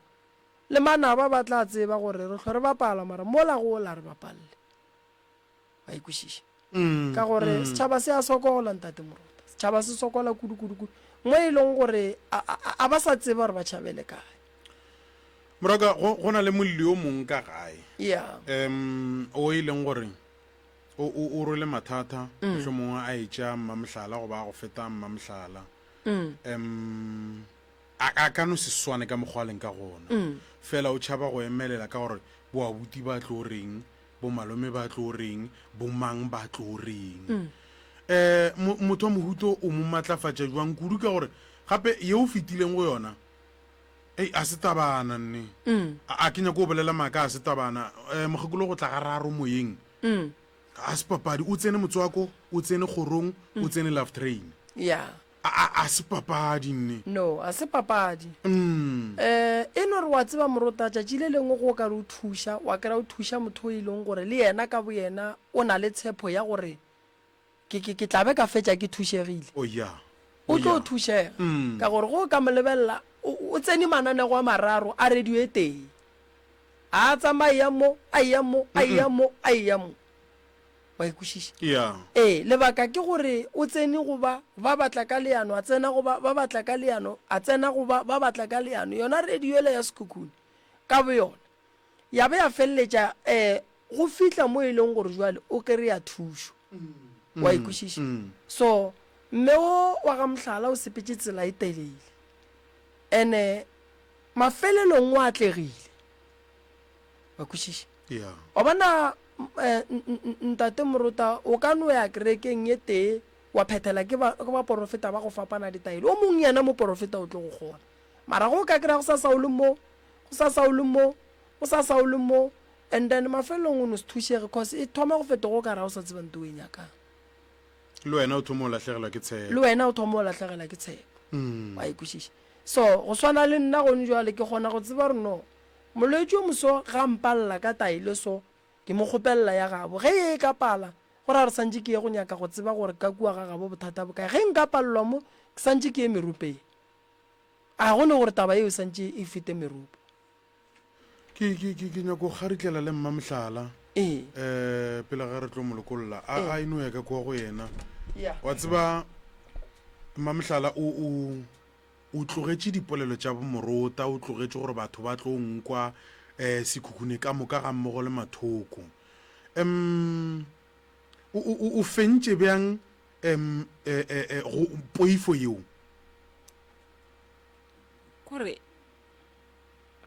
S3: Le manaba ba tla tseba gore re hlwe re bapala, mara mola go la re bapalle. Ba e kwešiša. Ka gore setšhaba se a sokola, Ntate Morota. Setšhaba se sokola kudu, kudu, kudu, mo e leng gore a, a, a ba sa tseba gore ba tšhabele kae.
S1: Moraka, go, go na le molli o mong ka gae.
S3: Yeah.
S1: Um, o e leng gore o, o, o rwele mathata, mohlomongwe a etša Mmamohlala goba a go feta Mmamohlala. Um, A, a ka no se swane ka mokgwa a leng ka gona. Fela o tšhaba go emelela ka gore boabuti ba tlo reng, bomalome ba tlo reng, bomang ba tlo reng. Um mo, motho wa mohuto o mo matlafatša bjang kudu ka gore gape ye o fetileng go yona, ei, a se tabana nne. A, a ke nyake go bolela maaka, a se tabana. Um mokgekolo go tla gararo moyeng, a se papadi. O tsene motswako, o tsene kgorong, o tsene love train.
S3: Yeah.
S1: A, a, a se papadi nne.
S3: No, a se papadi.
S1: Mm.
S3: Eh, e no re wa tseba morota, tšatši le lengwe go ka re o thuša, wa kry-a o thuša motho o e leng gore le yena ka boyena o na le tshepo ya gore ke, ke, ke tla be ka fetša ke thušegile.
S1: Oh ya.
S3: O
S1: Oh
S3: tlo
S1: ya.
S3: thušega.
S1: Mm.
S3: Ka gore go ka mo lebelela, o, o tsene mananego a mararo a radio e tee. A tsamaye a eya mo, a eya mo, a eya mo, a eya mo. Wa e kwešiša?
S1: Yeah.
S3: Ee, lebaka ke gore o tsene go ba, ba batla ka leano, a tsena go ba, ba batla ka leano, a tsena go ba, ba batla ka leano. Yona radio yela ya Sekhukhune, ka boyona, ya ba ya feleletša um go fihla mo e leng gore jwale o kry-a thušo. Wa e kwešiša? So, mme wo wa ga Mohlala o sepetše tsela e telele. And-e mafelelong o atlegile. Wa kwešiša?
S1: Yeah.
S3: Wa bona, eh, Ntate Morota, o ka no ya kerekeng ye tee wa phethela ke ba, ke baporofeta ba go fapana ditaelo. O mong yena moporofeta o tlo go kgona. Mara ge o ka kry-a go sa sa o le mo, go sa sa o le mo, go sa sa o le mo, and then mafelelong o no se thušege cause e thoma go fetoga o ka re ga o sa tseba nto o e nyakang.
S1: Le wena o thoma o lahlegelwa ke tshepo.
S3: Le wena o thoma o lahlegelwa ke tshepo. Wa e kwešiša? So, go swana le nna gone jwale ke kgona go tseba gore no, Molwetši yo moso ga a mpalela ka taelo so, ke mo kgopelela ya gabo. Ge ye e ka pala, go ra gore santše ke ye go nyaka go tseba gore ka kua ga gabo bothata bo kae. Ge nka palelwa mo, ke santše ke ye meropeng. A go ne gore taba yeo e santše e fete meropo.
S1: Ke, ke, ke, ke nyako go kgaritlela le Mmamohlala.
S3: Ee.
S1: Eh, pele ga re tlo mo lokolla. A,
S3: Ee.
S1: a e no ya ka kua go yena.
S3: Ya.
S1: Wa tseba, Mmamohlala o, o, O tlogetše dipolelo tša bomorota, o tlogetše gore batho ba tlo nkwa um Sekhukhune ka moka gammogo le mathoko. Um o, o, o fentše bjang um e, e, e, go poifo yeo?
S4: Kore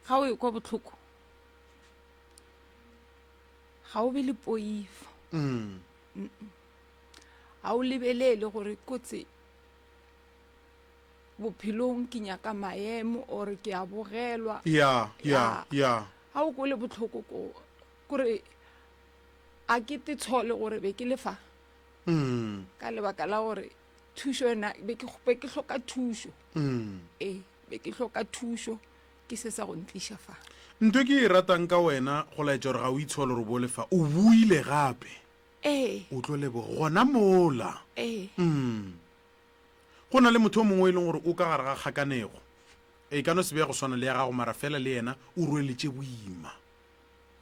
S4: ga o ekwa bohloko ga o be le poifo.
S1: Mm.
S4: Ga o lebelele gore kotsi. bophelong ke nyaka maemo or ke a bogelwa.
S1: Ya, ya, ya.
S4: Ga o kwele bohloko ko kore a ke te tshole gore be ke le fa.
S1: Mm.
S4: Ka lebaka la gore thušo yona be ke be ke hloka thušo.
S1: Mm.
S4: Ee, be ke hloka thušo ke se sa go ntliša fa.
S1: Ntho e ke e ratang ka wena go laetša gore ga o itshole gore o bo le fa, o buile gape.
S4: Ee.
S1: O tlo leboga gona mola.
S4: Ee.
S1: Mm. Go na le motho o mongwe e leng gore o ka gare ga kgakanego. E ka no se be ya go swana le ya gago mara fela le yena o rwele tše boima.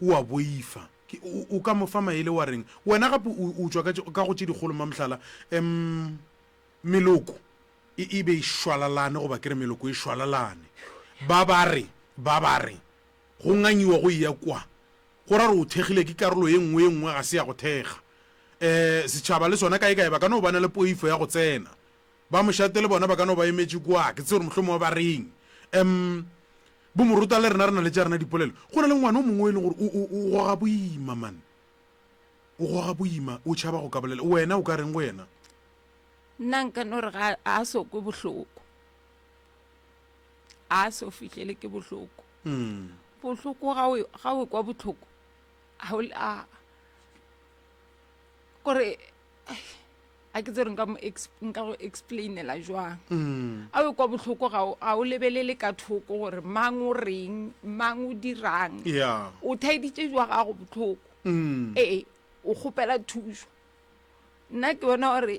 S1: O a boifa. Ke, o, o ka mo fa maele wa reng? Wena gape o, o tšwa ka, ka go tše dikgolo mamohlala. Um, meloko e, e be e šwalalane goba ke re meloko e šwalalane. Ba ba re, ba ba re, go ngangiwa go eya kwa. Go ra gore o thekgile ke karolo ye nngwe, ye nngwe ga se ya go thekga. Um setšhaba le sona kaekae ba ka no ba na le poifo ya go tsena. Ba mošate le bona ba ka no ba emetše kua, ke tsebe gore mohlomongwe ba reng. Um bomorota le rena re na le tša rena dipolelo. Go na le ngwana o mongwe e leng gore o, o, o goga boima man. O goga boima, o tšhaba go ka bolela. Wena o ka reng go yena?
S4: Nna nka no re ga a so kwe bohloko. A so fihlele ke bohloko.
S1: Mm.
S4: Bohloko ga o, ga o kwa bohloko, ga o, a, kore a ke tsere nka mo nka go explainela jwang
S1: mm.
S4: a o kwa bohloko ga o ga o lebelele ka thoko gore mang o reng mang o dirang
S1: yeah.
S4: o thaeditše jwa gago bohloko
S1: mm.
S4: ee o kgopela thušo nna ke bona gore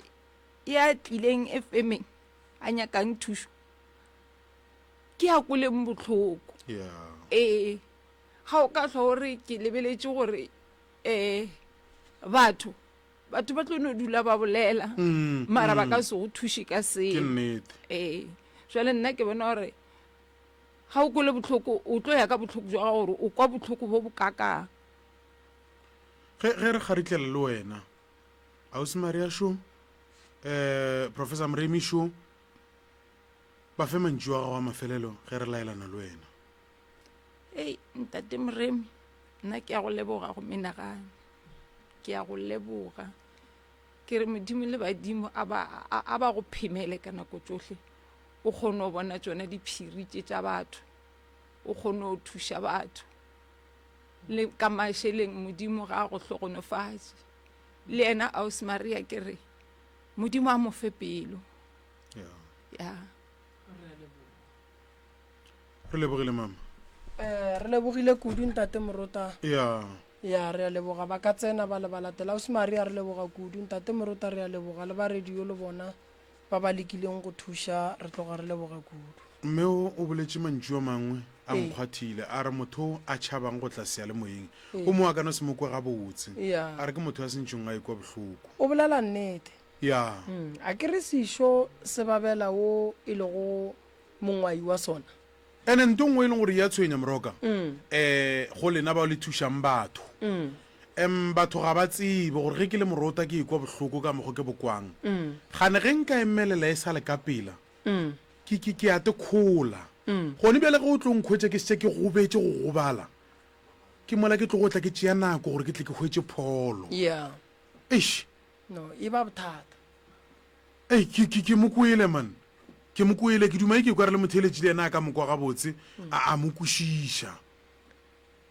S4: ya tlileng efemeng a nyakang thušo ke ya kweleng bohloko
S1: yeah.
S4: ee ga o ka hlwa o re ke lebeletše gore um batho batho ba tlo no dula ba bolela
S1: mm,
S4: mara ba
S1: mm.
S4: ka se go thuše ka
S1: ke
S4: selo
S1: nnete
S4: ee jale nna ke bona gore ga o kwele bohloko o tlo ya ka bohloko jwa gago gore o kwa bohloko bo bokakang
S1: ge ge re kgaritlela le wena ausi maria šo um professor moremi šo ba fe mantšu a gago a mafelelo ge re laelana le wena
S4: Ei, ntate Moremi, nna ke a go leboga go menagane. Ke a go leboga. Ke re Modimo le badimo a ba, a, a ba go phemele ka nako tšohle. O kgone go bona tšona diphiri tše tša batho. O kgone go thuša batho. Le ka mašeleng Modimo ga a go hlogonofatše. Le yena Ausi Maria ke re Modimo a mo fe pelo.
S1: Yeah.
S4: Ya.
S1: Re lebogile mama.
S3: Eh, re lebogile kudu ntate Morota.
S1: Ya.
S3: Ya, re a leboga. Ba ka tsena ba le ba latela. Ausi Maria re leboga kudu. Ntate Morota re a leboga. Le ba radio le bona ba ba lekileng go thuša re tloga re leboga kudu.
S1: Mme o o boletše mantšu a mangwe a
S3: Ee.
S1: nkgwathile a re motho o a tšhabang go tla seyalemoyeng
S3: Ee.
S1: o mo a ka no se mo kwe gabotse.
S3: Ya.
S1: A re ke motho ya sentšong a ekwa bohloko.
S3: O bolela nnete.
S1: Ya.
S3: Mm, a ke re sešo se babela wo e lego mongwai wa sona.
S1: Ene nto nngwe e leng gore ya tshwenya Moroka, um go lena bao le thušang batho, um batho ga ba tsebe gore ge ke le morota ke ikwa bohloko ka mokgo ke bo kwang. Gane ge nka emelela e sa le ka pela, ke, ke, ke a te khola. Gone bjale ge o tlo nkhwetša ke šetše ke gobetše go gobala, ke mola ke tlogo tla ke tšea nako gore ke tle ke hwetše pholo.
S3: Yeah.
S1: Eish.
S3: No, e ba bothata.
S1: Ei, ke, ke, ke mo kwele, man. Ke mo kwele. Ke duma e ke kwa re le motheeletši le yena a ka mo kwa gabotse, a, a mo kwešiša.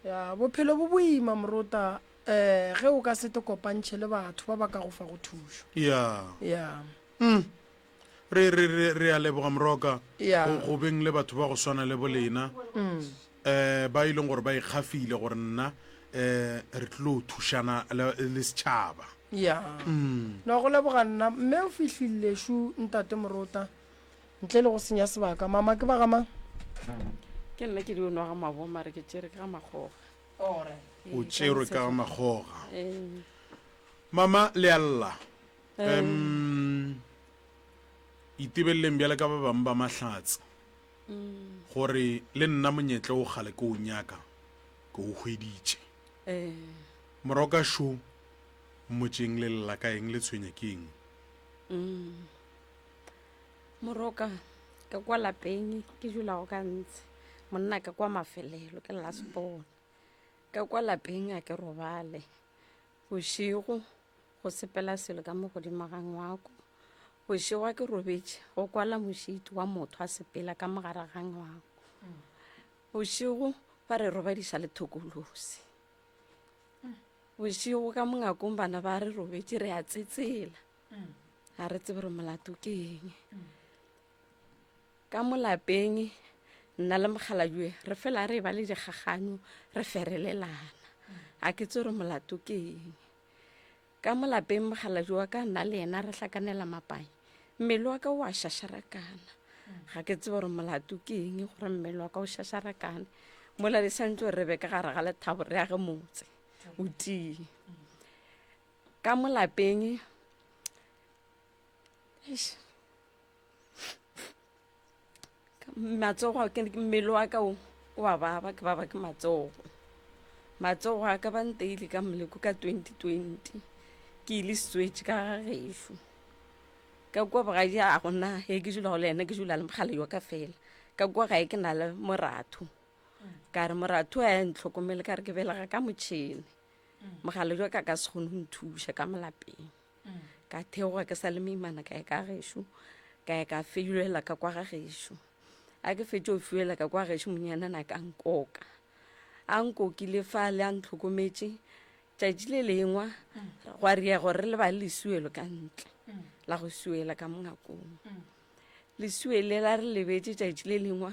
S3: Ya, bophelo bo boima, Morota, eh, ge o ka se te kopantšhe le batho ba ba ka go fago thušo.
S1: Ya.
S3: Ya.
S1: Mm. Re, re, re, re a leboga, Moroka,
S3: Ya.
S1: go, go beng le batho ba go swana le bolena,
S3: Mm.
S1: eh, ba e leng gore ba ikgafile gore nna, eh, re tlilo thušana le, le setšhaba.
S3: Ya.
S1: Mm.
S3: No, go leboga nna. Mme o fihlile šu, Ntate Morota, ntle le go senya sebaka. Mama, ke ba ga mang?
S13: Ke nna ke di onwa ga mabo, mare ke tšere ka ga makgoga.
S3: Alright.
S1: O tšerwe ka ga makgoga.
S13: Ee.
S1: Mama, le a lla. Um, itebeleleng bjale ka ba bangwe ba mahlatse gore le nna monyetla o kgale ke o nyaka ke o hweditše.
S13: Ee.
S1: Moroka šo mmotšeng le lla ka eng le tshwenya ke eng?
S13: Mm. Moroka ka kwa lapeng ke dulago ka ntshe monna ka kwa mafelelo ke last born ka kwa lapeng a ke robale bošego go sepela selo ka mo godimo ga ngwako. Bošego ke robetše, go kwala mošito wa motho a sepela ka mogare ga ngwako. Bošego ba re robadiša le thokolosi. Bošego ka mongakong bana ba re robetše re a tsetsela. Ga re tsebe gore molato ke eng. Ka mo lapeng nna le mokgalabje re fela re ba le dikgaganyo re ferelelana. Ga ke tsebe gore molato ke eng. Ka mo lapeng mokgalabje wa ka nna le yena re hlakanela mapai. Mmele wa ka o a šašarakana. Ga ke tsebe gore molato ke eng gore mmele wa ka o šašarakane. Mola le santse gore re be ka gare ga lethabo re age motse o tie. Ka mo lapeng eish, Matsogo a mmele wa ka o o a baba ke baba ke matsogo. Matsogo a ka ba nteile ka moleko ka 2020 ke ile setswetše ka ga gešo. Ka kua bogadi a gona e ke dulago le yena ke dula le mogala wa ka fela. Ka kua gae ke na le moratho. Ka re moratho a ntlhokomele ka re ke belega ka motšhene. Mogala jwa ka ka se kgone go nthuša ka mo lapeng. Ka theoga ke sa le moimana ka ya ka gešo, ka ya ka feilela ka kwa ga gešo. A ke fetše go fiwela ka kwa gešo monyanana ka nkoka. A nkokile fale a ntlhokometše, tšatši le lengwa gwa ria gore re lebale lesuelo ka ntle la go suela ka mongakong. Lesuelo le la re lebetše tšatši le lengwa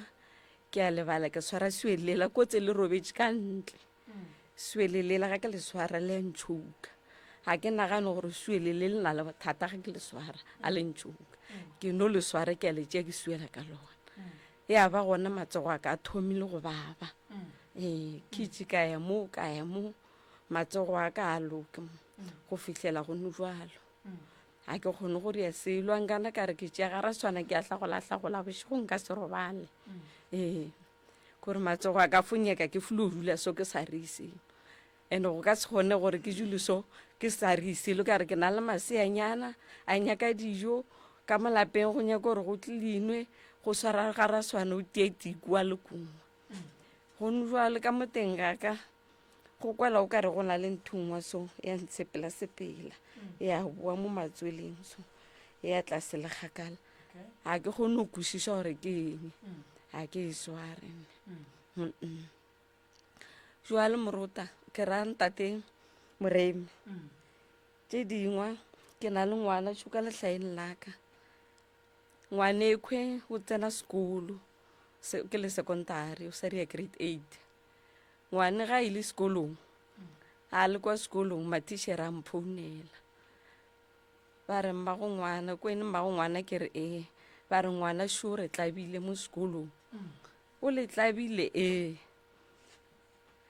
S13: ke a lebala ke swara suelo lela kotse le robetše ka ntle. Swele lela ga ke le swara le a ntšhouka. Ga ke nagane gore swele le le na le bothata ga ke le swara a le ntšhouka. Ke no le swara ke a le tšea ke suela ka lona. Ya ba gona matsogo a ka a thomile go baba. Ee, ke itše ka ya mo ka ya mo matsogo a ka a loke mo go fihlela go no jwalo. Ga ke kgone go ria selo a nkana ka re ke tšea ga ra swana ke a hlagola hlagola bošego nka se robale. Ee. Kore matsogo a ka fo nyaka ke flo dula so ke sa re selo. And go ka se kgone gore ke dule so ke sa re selo ka re ke na le maseanyana a nyaka dijo ka mo lapeng go nyaka gore go tlinwe go swara ga ra swana o tie tikwa le kongwa. Go no jwale ka mo teng ga ka go kwala o ka re go na le nthongwa so ya ntshepela sepela ya boa mo matsweleng so ya tlase le kgakala. Ga ke kgone go kwešiša gore ke eng, ga ke e sware. Jwale morota ke ra ntate Moremi, tše dingwe ke na le ngwana šo ka lehlaeng la ka. Ngwanekhwe o tsena sekolo ke le sekontari o sa dira grade eight. Ngwane ga a ile sekolong, a le kwa sekolong mathišere a mphounela. Ba re mmago ngwana, kwene mmago ngwana ke re ee. Ba re ngwana šo re tlabile mo sekolong. O le tlabile ee.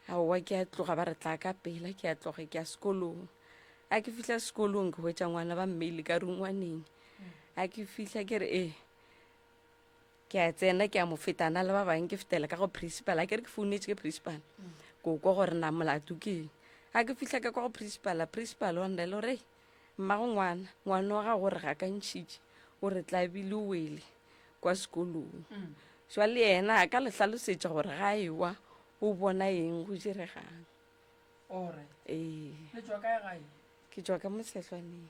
S13: Aowa ke a tloga ba re tla ka pela ke a tloga ke ya sekolong. A ke fihla sekolong ke hwetša ngwana ba mmeile ka rungwaneng. A ke fihla ke re ee. Ke a tsena ke a mo feta na le ba bangwe ke fetela ka go principal a ke re ke founetše ke principal ko kwa gore na molato ke eng a ke fihla ka kwa go principal principal wa nna le gore mmago ngwana ngwana wa gago re gakantšhitše o re tlabile o wele kwa sekolong jwale yena a ka le hlalosetša gore ga ewa o bona eng go diregang ee ke tšwa ka mosehlwaneng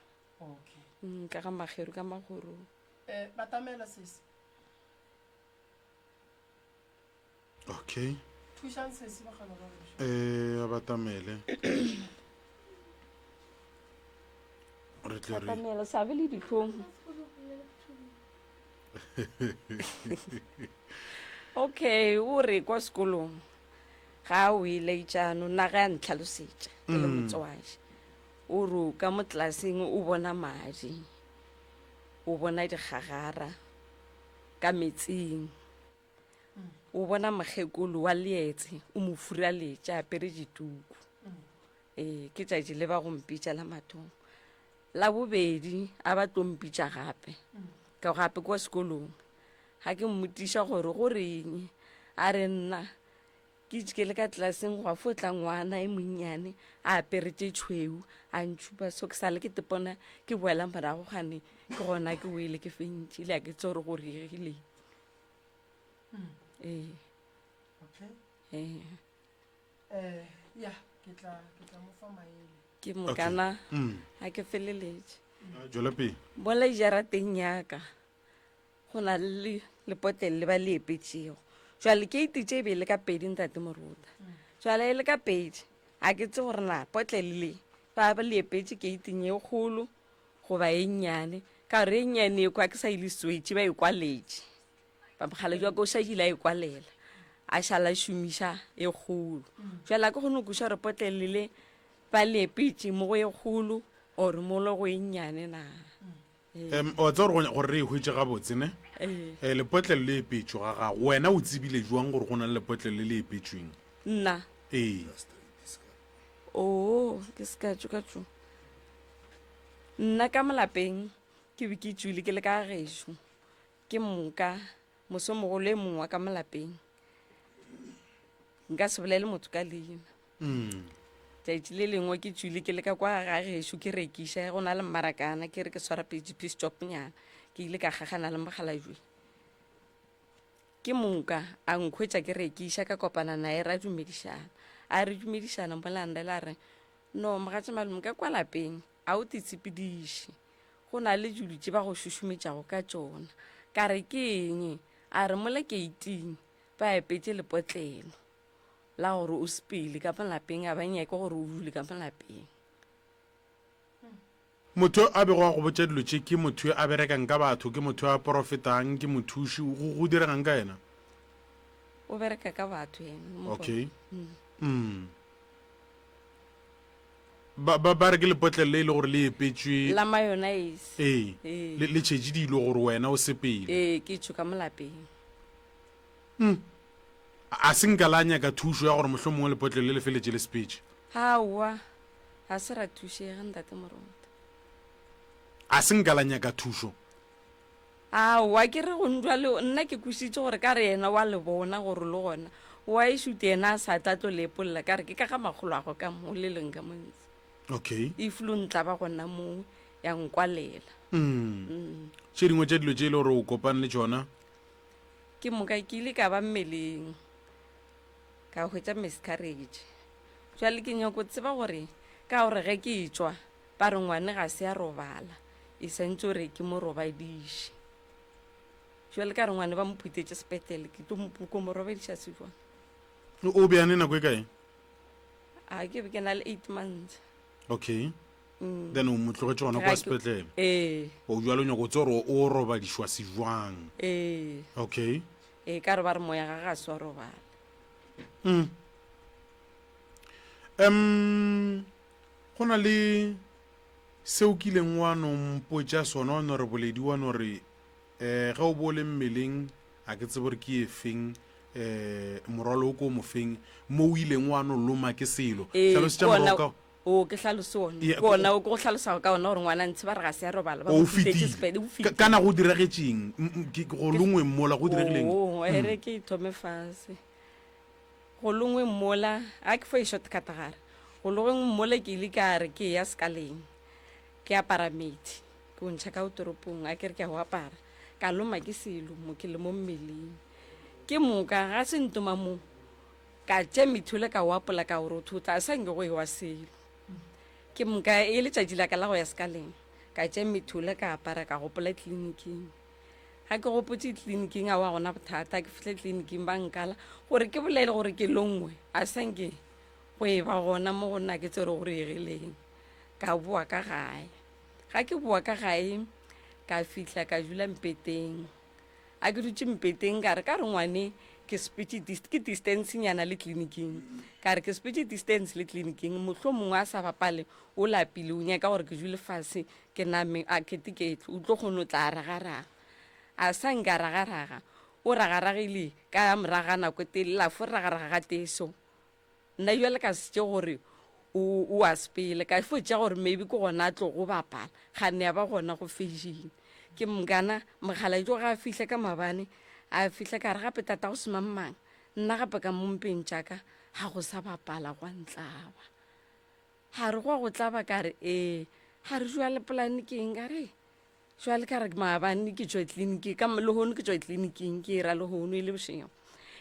S13: ka ga mageru ka magorong
S3: Eh, batamela sesi.
S1: Okay.
S3: Thušang sesi bagala ba gešo.
S1: Eh, a batamele. Re tle re.
S13: Batamela sa be le dihlong. Okay, o re kwa sekolong ga o ile itšano nna ge a ntlhalosetša ke le motswadi o re o ka mo tlelaseng o bona madi O bona dikgagara ka metsing. O bona mokgekolo wa leetse o mo furaletše a apere dituku. Ee, ke tšatši le ba go mpitša la mathomo. La bobedi a ba tlo mpitša gape. Ka gape kwa sekolong. Ga ke mmotšiša gore go reng, a re nna Ke itše ke le ka tlelaseng gwa fo tla ngwana e monnyane a apere tše tšhweu a ntšhupa so ke sale ke tepona ke boela morago gane ke gona ke wele ke fentše le a ke tse gore go riegileng ee
S3: Okay.
S13: ee
S3: Eh, ya, ke tla ke tla mo fa maele.
S13: ke mokana ga ke feleletše.
S1: Tšwela pele.
S13: Mola jarateng ya ka go na le lepotlele le ba le epetšego. Jwale keiti tše e be e le ka pedi ntate Moruta. Jwale e le ka pedi a ke tse gore na potlele le ba ba le epetše keiting e kgolo goba e nnyane ka gore e nnyane e kwa ke sa ile swetše ba e kwaletše. Bamokgaladi wa ka o šadile a e kwalela a šala a šomiša e kgolo. Jwale a ke kgone go kweša gore potlele le ba le epetše mo go e kgolo or mo le go e nnyane na.
S1: Um wa tseba gore gore re e hwetše gabotse ne
S13: Ee.
S1: um lepotlelo le epetšwe ga gago wena o tsebile jwang gore go na le lepotlelo le le epetšweng
S13: Nna.
S1: Ee.
S13: Oo, ke se ka tšo ka tšo. Nna ka molapeng ke be ke tšwile ke le ka gešo ke moka mosomogolo e mongwe wa ka molapeng nka se bolele motho ka leina
S1: Mm.
S13: Tšatši le lengwe ke tšwile ke le ka kwa ga gešo ke rekiša, go na le mmarakana, ke re ke swara page piece chop nyana, ke ile ka gagana le mokgalajwe. Ke moka a nkhwetša ke rekiša, ka kopana naye ra dumedišana. A re dumedišana mola ndela a re, No mogatša malome ka kwa lapeng a o te tshepediše, go na le dilo tše ba go šušumetšago ka tšona. Ka re ke eng? A re mola keiting ba epetše lepotlelo. la gore o sepele ka mo lapeng a ba nyake gore o dule ka mo lapeng.
S1: Motho a bego a go botša dilo tše ke motho yo a berekang ka batho, ke motho yo a porofetang, ke mothuši, go, go diregang ka yena?
S13: O bereka ka batho yena.
S1: Okay. Mm. Ba, ba, ba re ke lepotlelo le e le gore le epetšwe.
S13: La mayonnaise.
S1: Ee.
S13: Ee.
S1: Le, le tšhetše dilo gore wena o sepele.
S13: Ee, ke tšho ka mo lapeng.
S1: Mm. A se nka la nyaka thušo ya gore mohlomongwe lepotlelo le le feletše le sepetše?
S13: Aowa, ga se ra thušega, Ntate Moruti.
S1: A se nka la nyaka thušo?
S13: Aowa, ke re go ntwa le nna ke kwešitše gore ka re yena wa le bona gore le gona wa e šute yena a sa tla tlo le epolla ka re ke ka ga makgolo ago ka mo le leng ka mo ntse.
S1: Okay.
S13: E flo ntla ba gona mo ya nkwalela.
S1: Mm.
S13: Mm.
S1: Tše dingwe tša dilo tše e le gore o kopane le tšona?
S13: Ke moka ke ile ka ba mmeleng, ka hwetša miscarriage. Bjale ke nyako tseba gore ka gore ge ke etšwa ba re ngwane ga se a robala, e santše gore ke mo robadiše. Bjale ka re ngwane ba mo phutetše sepetlele, ke tlo ko mo robadiša se jwang?
S1: O beane nako e kae?
S13: A ke be ke na le 8 months.
S1: Okay.
S13: Mm.
S1: Then o mo tlogetše gona kwa sepetlele.
S13: Ee.
S1: O jwale o nyako tseba gore o robadišwa se jwang.
S13: Ee.
S1: Okay.
S13: Ee, ka re ba re moya ga ga se wa robala.
S1: Mm. Um, go na le seo kileng wa no mpotša sona wa no re boledi wa no re um ge o bo o le mmeleng a ke tsebe gore ke e feng um morwalo o ko o mo feng mo o ileng wa no loma ke selo
S13: Ee,
S1: hlalosetša
S13: ke ona-
S1: moroka
S13: O ke hlalose ona.
S1: Yeah,
S13: Ke ona o ke go hlalosago ka ona gore ngwana ntshe ba re ga se a robala. Ba
S1: O
S13: mo phutetše
S1: fetile.
S13: sepele, o
S1: Ka-
S13: fetile.
S1: Kana go diragetšeng? M- m- ke- Go longweng mola go diregileng?
S13: Oo, e re ke ithome fase. Go longweng mola, a ke fo e shortcut gare. Go longweng mola ke ile ka re ke ya sekaleng. Ke apara methi. Ke o ntšha ka o toropong, a ke re ke a o apara. Ka loma ke selo mo ke le mo mmeleng. Ke moka ga se ntoma mo. Ka tšea methole ka o apola ka o rothotla, a sa nke go ewa selo. Ke moka e letšatši la ka la go ya sekaleng, ka tšea methole ka apara ka gopola tleliniking. Ga ke gopotše tleliniking a wa gona bothata, ke fihle tleliniking ba nkala gore ke bolele gore ke longwe, a sa nke go e ba gona mo go nna ke tsere gore egeleng. Ka boa ka gae. Ga ke boa ka gae ka fihla ka dula mpeteng. A ke dutše mpeteng ka re ka re ngwane ke sepetše ke distance nyana le tleliniking ka re ke sepetše distance le tleliniking mohlo mongwe a sa bapale o lapile o nyaka gore ke dule fase ke name a keteketlo o tlo kgone o tla ragaraga a sa nka ragaraga o ragaragile ka morago ga nako e telele la fo ragaraga ga tee so Nna bjale ka se tše gore o, o a sepele, ka fo tšea gore maybe ke gona a tlogo bapala, kgane ya ba gona go fedile. Ke mokana mokgalabje ga a fihla ka maabane, a fihla ka re gape tatago semangmang, nna gape ka mo mpeng tša ka ga go sa bapala gwa ntlaba. Ga re gwa go tlaba ka re ee, ga re jwale polane ke eng ka re Jwale ka re maabane ke tšwa tleliniking, ka lehono ke tšwa tleliniking, ke era lehono e le bošego.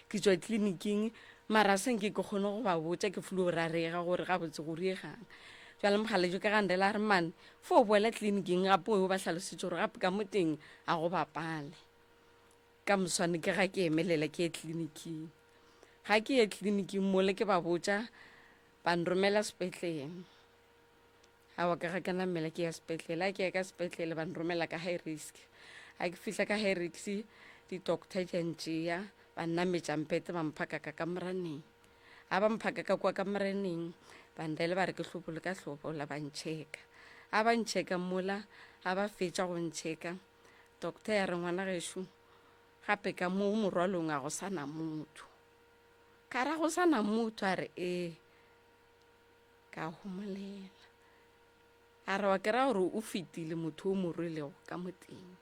S13: Ke tšwa tleliniking, mara se nke ke kgone go ba botša ke flo rarega gore gabotse go riegang. Jwale mogalejo ka gandela a re mane fo o boela tleliniking gape o yo ba hlalosetše gore gape ka mo teng a go bapale. Ka moswane ke ga ke emelela ke ye tleliniking. Ga ke ye tleliniking mole ke ba botša ba nromela sepetlele. Aowa ka ga ka namela ke ya sepetlele. A ke ya ka sepetlele ba nromela ka high risk. A ke fihla ka high risk di-doctor di a ntšea ba nnametša mpete ba mphaka ka kamoraneng. A ba mphaka ka kua kamoraneng ba ntaela ba re ke hlobole ka hlobola ba ntšheka. A ba ntšheka mola a ba fetša go ntšheka doctor ya re ngwana gešo gape ka mo morwalong a go sa na motho. Ka ra go sa na motho a re ee. Ka homolela. A re wa ke ra gore o fetile motho o mo rwelego ka mo teng.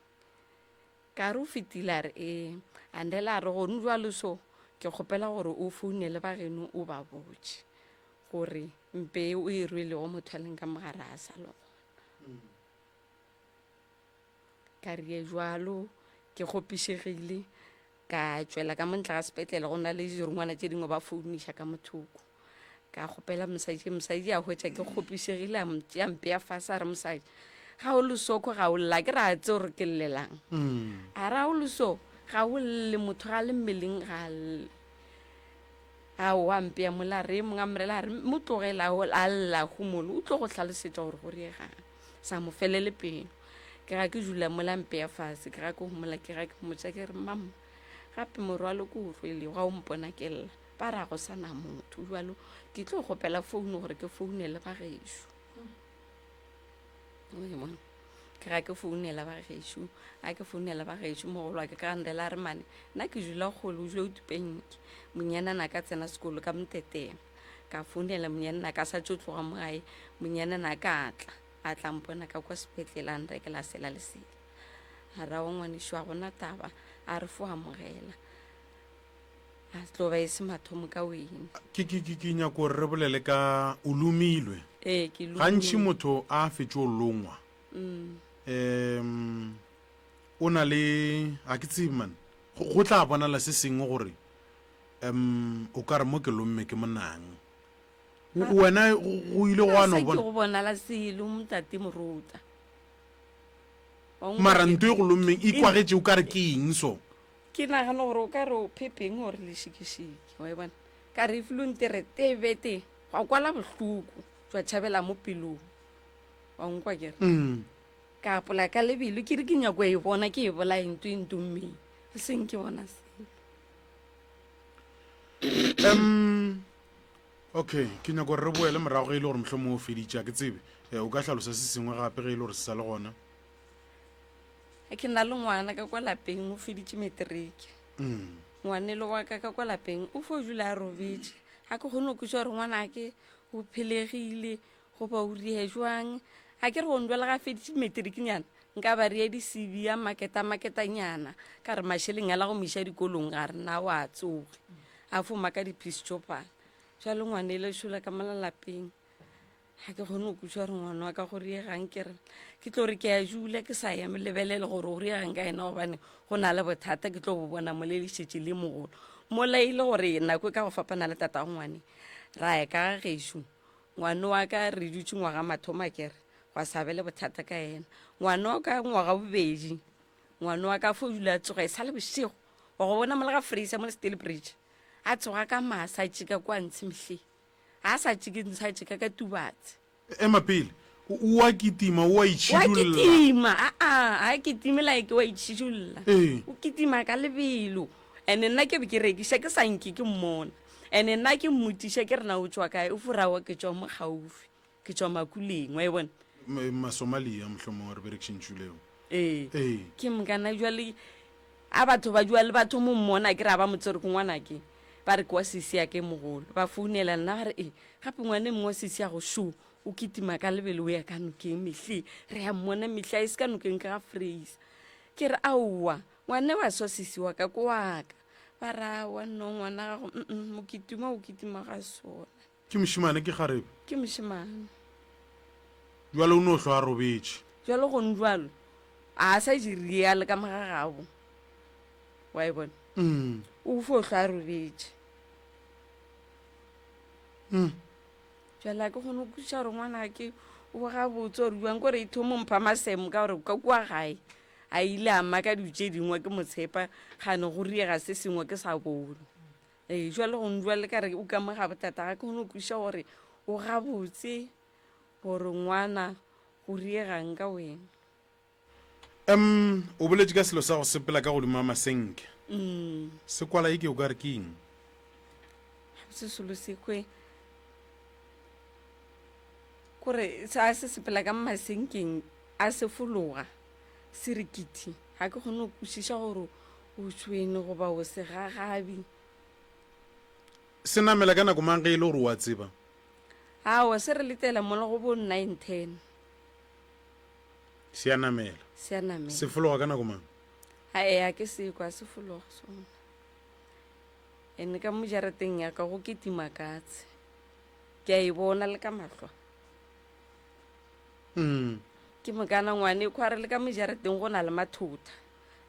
S13: Ka re o fetile a re ee. Andela a re gone jwalo so ke kgopela gore o founele ba geno o ba botše gore mpe o e rwelego motho a leng ka mogare a sa le gona. Ka rie jwalo ke kgopišegile Ka tšwela ka mo ntle ga sepetlele, go na le dirongwana tše dingwe ba founiša ka mothoko. Ka kgopela mosadi, mosadi a hwetša ke kgopišegile, a mpea mpea fase, a re mosadi, ga o lesoko ga o lla, ke re a tse gore ke llelang. Mm. A re a o leso ga o lle, motho ga le mmeleng ga a lle. A o a mpea mola re mongwe a mrela a re mo tlogela a lla humolo, o tlo go hlalosetša gore go riegang. Sa mo felele pelo. Ke ga ke dula mola mpea fase, ke ga ke homola, ke ga ke mmotša ke re mama, gape morwalo ke o rwele, ga o mpona ke lla, ba ra go sa na motho jalo, ke tlo kgopela founu gore ke founele ba gešo. Ke ga ke founela ba gešo, a ke founela ba gešo, mogolo wa ke ka ndela a re mane, nna ke dula kgole, o dula o tupenke, monyanana ka tsena sekolo ka motetema. Ka founela monyanana ka sa tšo tloga mo gae, monyanana ka tla. A tla mpona ka kwa sepetlele a nrekela sela le sela. A ra wa ngwanešu a gona taba, a re fo amogela. A tlo ba e se mathomo ka wena.
S1: Ke, ke, ke, ke nyako gore re bolele ka o lomilwe.
S13: Ee, ke lomilwe.
S1: Gantši motho a fetše o longwa. Mm. Um, o na le, ga ke tsebe man, go, go tla bonala se sengwe gore um o ka re mo ke lomme ke monang. Wena go ile gwa no
S13: bona. Go bonala selo ntate Moruta.
S1: Mara nto e go lommeng e kwagetše o ka re ke eng so?
S13: Ke nagana gore o ka re o phepeng gore lešikešiki wa e bona. Ka re efile o ntere tebete gwa kwala bohloko jwa tšhabela mo pelong. Wa nkwa ke re. Mm. Ka apola ka lebelo ke re ke nyako e bona ke e bolaye nto e ntommeng. E seng ke bona selo.
S1: Um Okay, ke nyaka gore re boele morago ge e le gore mohlomongwe o feditše, a ke tsebe. Eh, o ka hlalosa se sengwe gape ge e le gore se sa le gona?
S13: Ke na le ngwana ka kwa lapeng o feditše matric.
S1: Mm.
S13: Ngwanelo wa ka ka kwa lapeng o fo dula a robetše. Ga ke kgone go kweša gore ngwanake o phelegile goba o rie jwang. Ga ke re go ndwela ga feditše matric nyana nka ba rie di-CV a maketa maketanyana ka re mašeleng a la go mo iša dikolong ga re na wa tsoge a fo maka di-piece chopana. Jwale ngwana ele šola ka mola lapeng ga ke kgone go kweša gore ngwana wa ka go riegang ke re ke tlo re ke a jula ke sa ya lebelele gore o riegang ka ena gobane go na le bothata ke tlo bo bona mo le lešetše le mogolo mola e le gore nako e ka go fapana le tata ngwane ra ya ka ga gešo ngwane wa ka re dutše ngwaga mathomo a kere gwa sa be le bothata ka ena ngwane wa ka ngwaga bobedi ngwane wa ka fo dula tsoga e sa le bošego wa go bona mola ga freisa mo le steel bridge A tsoga ka masa a tšika kwa ntshe mehleng. A sa tšike ntshe a tšika ka tubatse.
S1: Ema pele. O a kitima, o a
S13: Wa
S1: itšhidulla.
S13: kitima, aa, a kitime like wa itšhidulla.
S1: Ee.
S13: O kitima ka lebelo. And nna ke be ke rekiša ke sa nke ke mmona. And nna ke mmotšiša ke re na o tšwa kae, o fo re aowa ke tšwa mo gaufi. Ke tšwa Makuleng, wa e bona.
S1: Masomalia mohlomongwe re berekiše ntšu leo.
S13: Ee.
S1: Ee.
S13: Ke mokana jwale a batho ba jwale ba thomo mmona ke re a ba mo tsere ke ngwanake ba re ke wa sesi ya ke mogolo ba founela nna ba re e gape ngwane mongwe wa sesi ya go sho o kitima ka lebelo o ya ka nokeng mehle re ya mmona mehle a e se ka nokeng ka ga freisa ke re aowa ngwane wa swa sesi wa ka ko waka ba re aowa nno ngwana gago mokitimo o kitima ga sona
S1: Ke mošemane ke kgarebe?
S13: Ke mošemane.
S1: Jwale o no hlwa a robetše.
S13: Jwale gone jwalo a sa dire a le ka mogagabo. Wa e bona?
S1: Mm.
S13: O fo hlwa a robetše.
S1: Mm.
S13: Jale a ke kgone go kwešiša gore ngwanake o gabotse or jwang, kore e thomo mpha masemo ka gore ka kua gae a ile a maka dilo tše dingwe ke mo tshepa gane go riega se sengwe ke sa bone. Ee, jwale go njwale ka re o ka mo ga botata ga ke kgone go kwešiša gore o gabotse gore ngwana go riegang ka wena.
S1: Um o boletše ka selo sa go sepela ka godimo ga masenke. Mm. Se kwala e ke o ka re ke eng?
S13: Se selo se kwe kore sa se sepela ka masenkeng a se fologa se re kiti ga ke kgone go kwešiša gore o tšhwene goba o se gagabi.
S1: Se namela ka nako mang ge e le gore o a tseba?
S13: Aowa se re letela mola go bo 9:10.
S1: Se a namela.
S13: Se a namela.
S1: Se fologa ka nako mang?
S13: A e a ke se kwa se fologa sona. Ene ka mo jarateng ya ka go ketima katse. Ke a e bona le ka mahlo.
S1: Mm.
S13: Ke mokana ngwane e khware le ka mo jarateng go na le mathotha.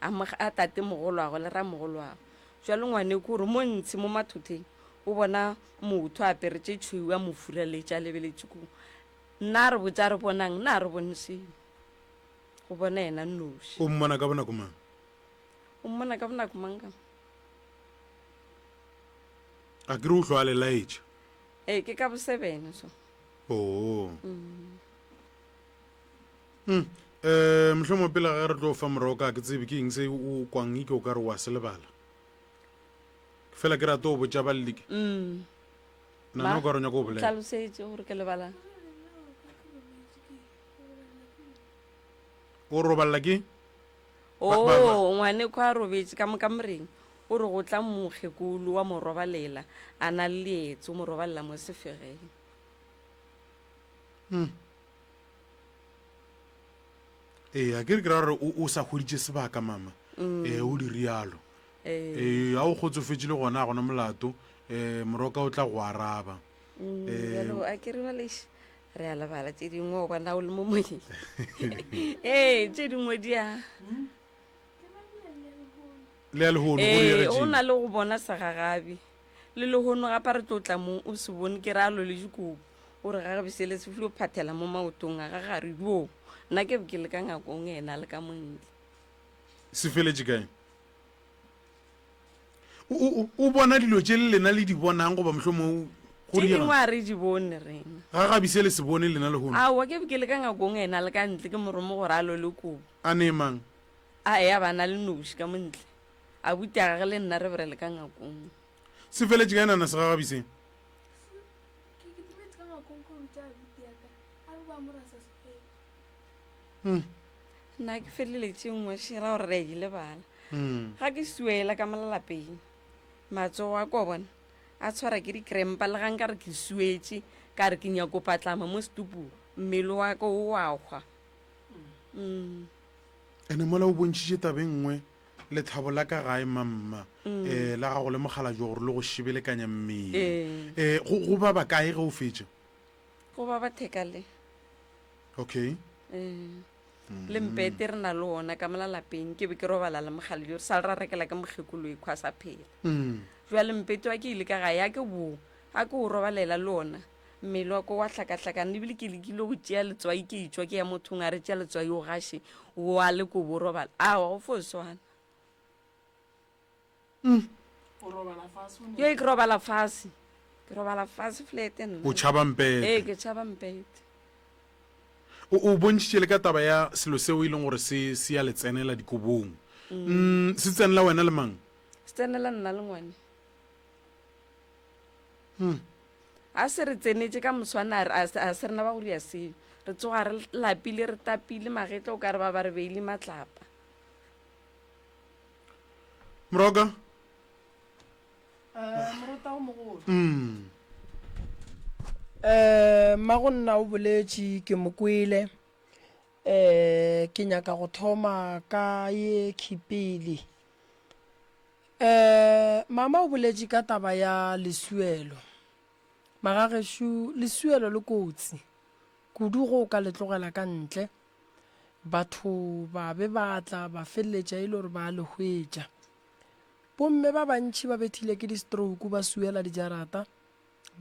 S13: A mo a tate mogolwago le ramogolwago. Jwale ngwane ko re mo ntshe mo mathotheng o bona motho a apere tše tšhweu a mo furaletše a lebeletše ko. Nna a re botša re bonang, nna a re bone selo. Go bona yena nnoši.
S1: O mmona ka bonako mang?
S13: O mmona ka bonako mang ka?
S1: A ke re o hlwa a le laetša.
S13: Ee, ke ka bosebene so.
S1: Oo. Mm. Mm. Eh, mohlomongwe pele ga re tlo fa moroka ke tsebe ke eng se o kwang ike o ka re wa se lebala. Fela ke rata o botša balli.
S13: Mm.
S1: Nana o ka re o nyaka go bolela.
S13: Tlhalosetše gore ke lebalang.
S1: O robalela ke?
S13: Oo, ngwane kwa a robetše ka mo kamoreng, o re go tla mokgekolo wa mo robalela, a na le leetse, o mo robalela mo sefegeng.
S1: Hmm. Ee, a ke re ke ra gore o sa hweditše sebaka mama. Mm. Ee, o di rialo. Ee, a o kgotsofetše le gona a gona molato. Um moroka o tla go araba.
S13: Mm, bjalo a ke re baleši re a lebala tše dingwe o bona o le mo moyeng. Ee, tše dingwe di a
S1: Le ya lehono go
S13: Ee, o na le go bona segagabi le lehono gape re tlo tla mo o se bone ke re a lole dikobo o re gagabi sele se filo phathela mo maotong a gagare yo nna ke be ke le ka ngakong ena le ka montle.
S1: Se feletše kae? O, o, o bona dilo tše le lena le di bonang goba mohlomongwe
S13: go Tše dingwe a re di bone rena.
S1: Ga gabi se le se bone lena lehono.
S13: Aowa, ke be ke le ka ngakong ena le ka ntle ke mo romo gore a lole kobo.
S1: A ne mang?
S13: A eya ba na le noši ka mo ntle. Abuti a gage le nna re be re le ka ngakong.
S1: Se feletše kae nana segagabi se?
S14: Ke kitimetse ka ngakong ko bitša abuti ya ka a re ba mo ra sa se fetše.
S1: Hmm.
S13: Nna ke feleletše nngwe šera gore re a e lebala.
S1: Hmm.
S13: Ga ke suela ka mo lapeng, matsogo a ko bona a tshwara ke dikrempa le ga nka re ke suetše ka re ke nyako patlama mo setupung, mmele wa ka o a hwa. Mm.
S1: Ene mola o bontšhitše taba e nngwe lethabo la ka gae mamma um la gago le mokgalajwa gore le go šebelekanya mmele
S13: Ee.
S1: um go, go baba kae ge o fetša?
S13: Go baba theka le.
S1: Okay.
S13: Ee. Le mpete re na le ona ka mola lapeng ke be ke robala le mokgalabje re sa le ra rekela ke mokgekolo e khwa sa phela.
S1: Mm.
S13: Jwale mpete wa ke ile ka gae a ke bo a ke o robalela le ona mmele wa ko wa hlakahlakana ebile ke lekile go tšea letswai ke etšwa ke ya mothong a re tšea letswai o gaše o a le kobo o robala awa go fo swana.
S1: Mm.
S3: O robala fase o ne.
S13: Yo ke robala fase. Ke robala fase flete nna.
S1: O tšhaba mpete.
S13: Ee, ke tšhaba mpete.
S1: O, o bontšhitše le ka taba ya selo seo e leng gore se, se ya le tsenela dikobong. Mm. Se tsenela wena le mang?
S13: Se tsenela nna le ngwane.
S1: Hmm.
S13: A se re tsenetše ka moswana a, a se rena ba go ria seo. Re tsoga re lapile re tapile magetla o ka re ba ba re beile matlapa.
S1: Moroka.
S3: Eh, morota o mogolo.
S1: Mm.
S3: Eh, mmagonna o boletše ke mo kwele. Eh, ke nyaka go thoma ka ye khipele. Eh, mama o boletše ka taba ya lesuelo. Magagešo, lesuelo le kotsi kudu go ka le tlogela ka ntle. Batho ba be ba tla ba feleletša e le gore ba a le hwetša. Bomme ba bantši ba bethile ke di-stroke ba suela dijarata.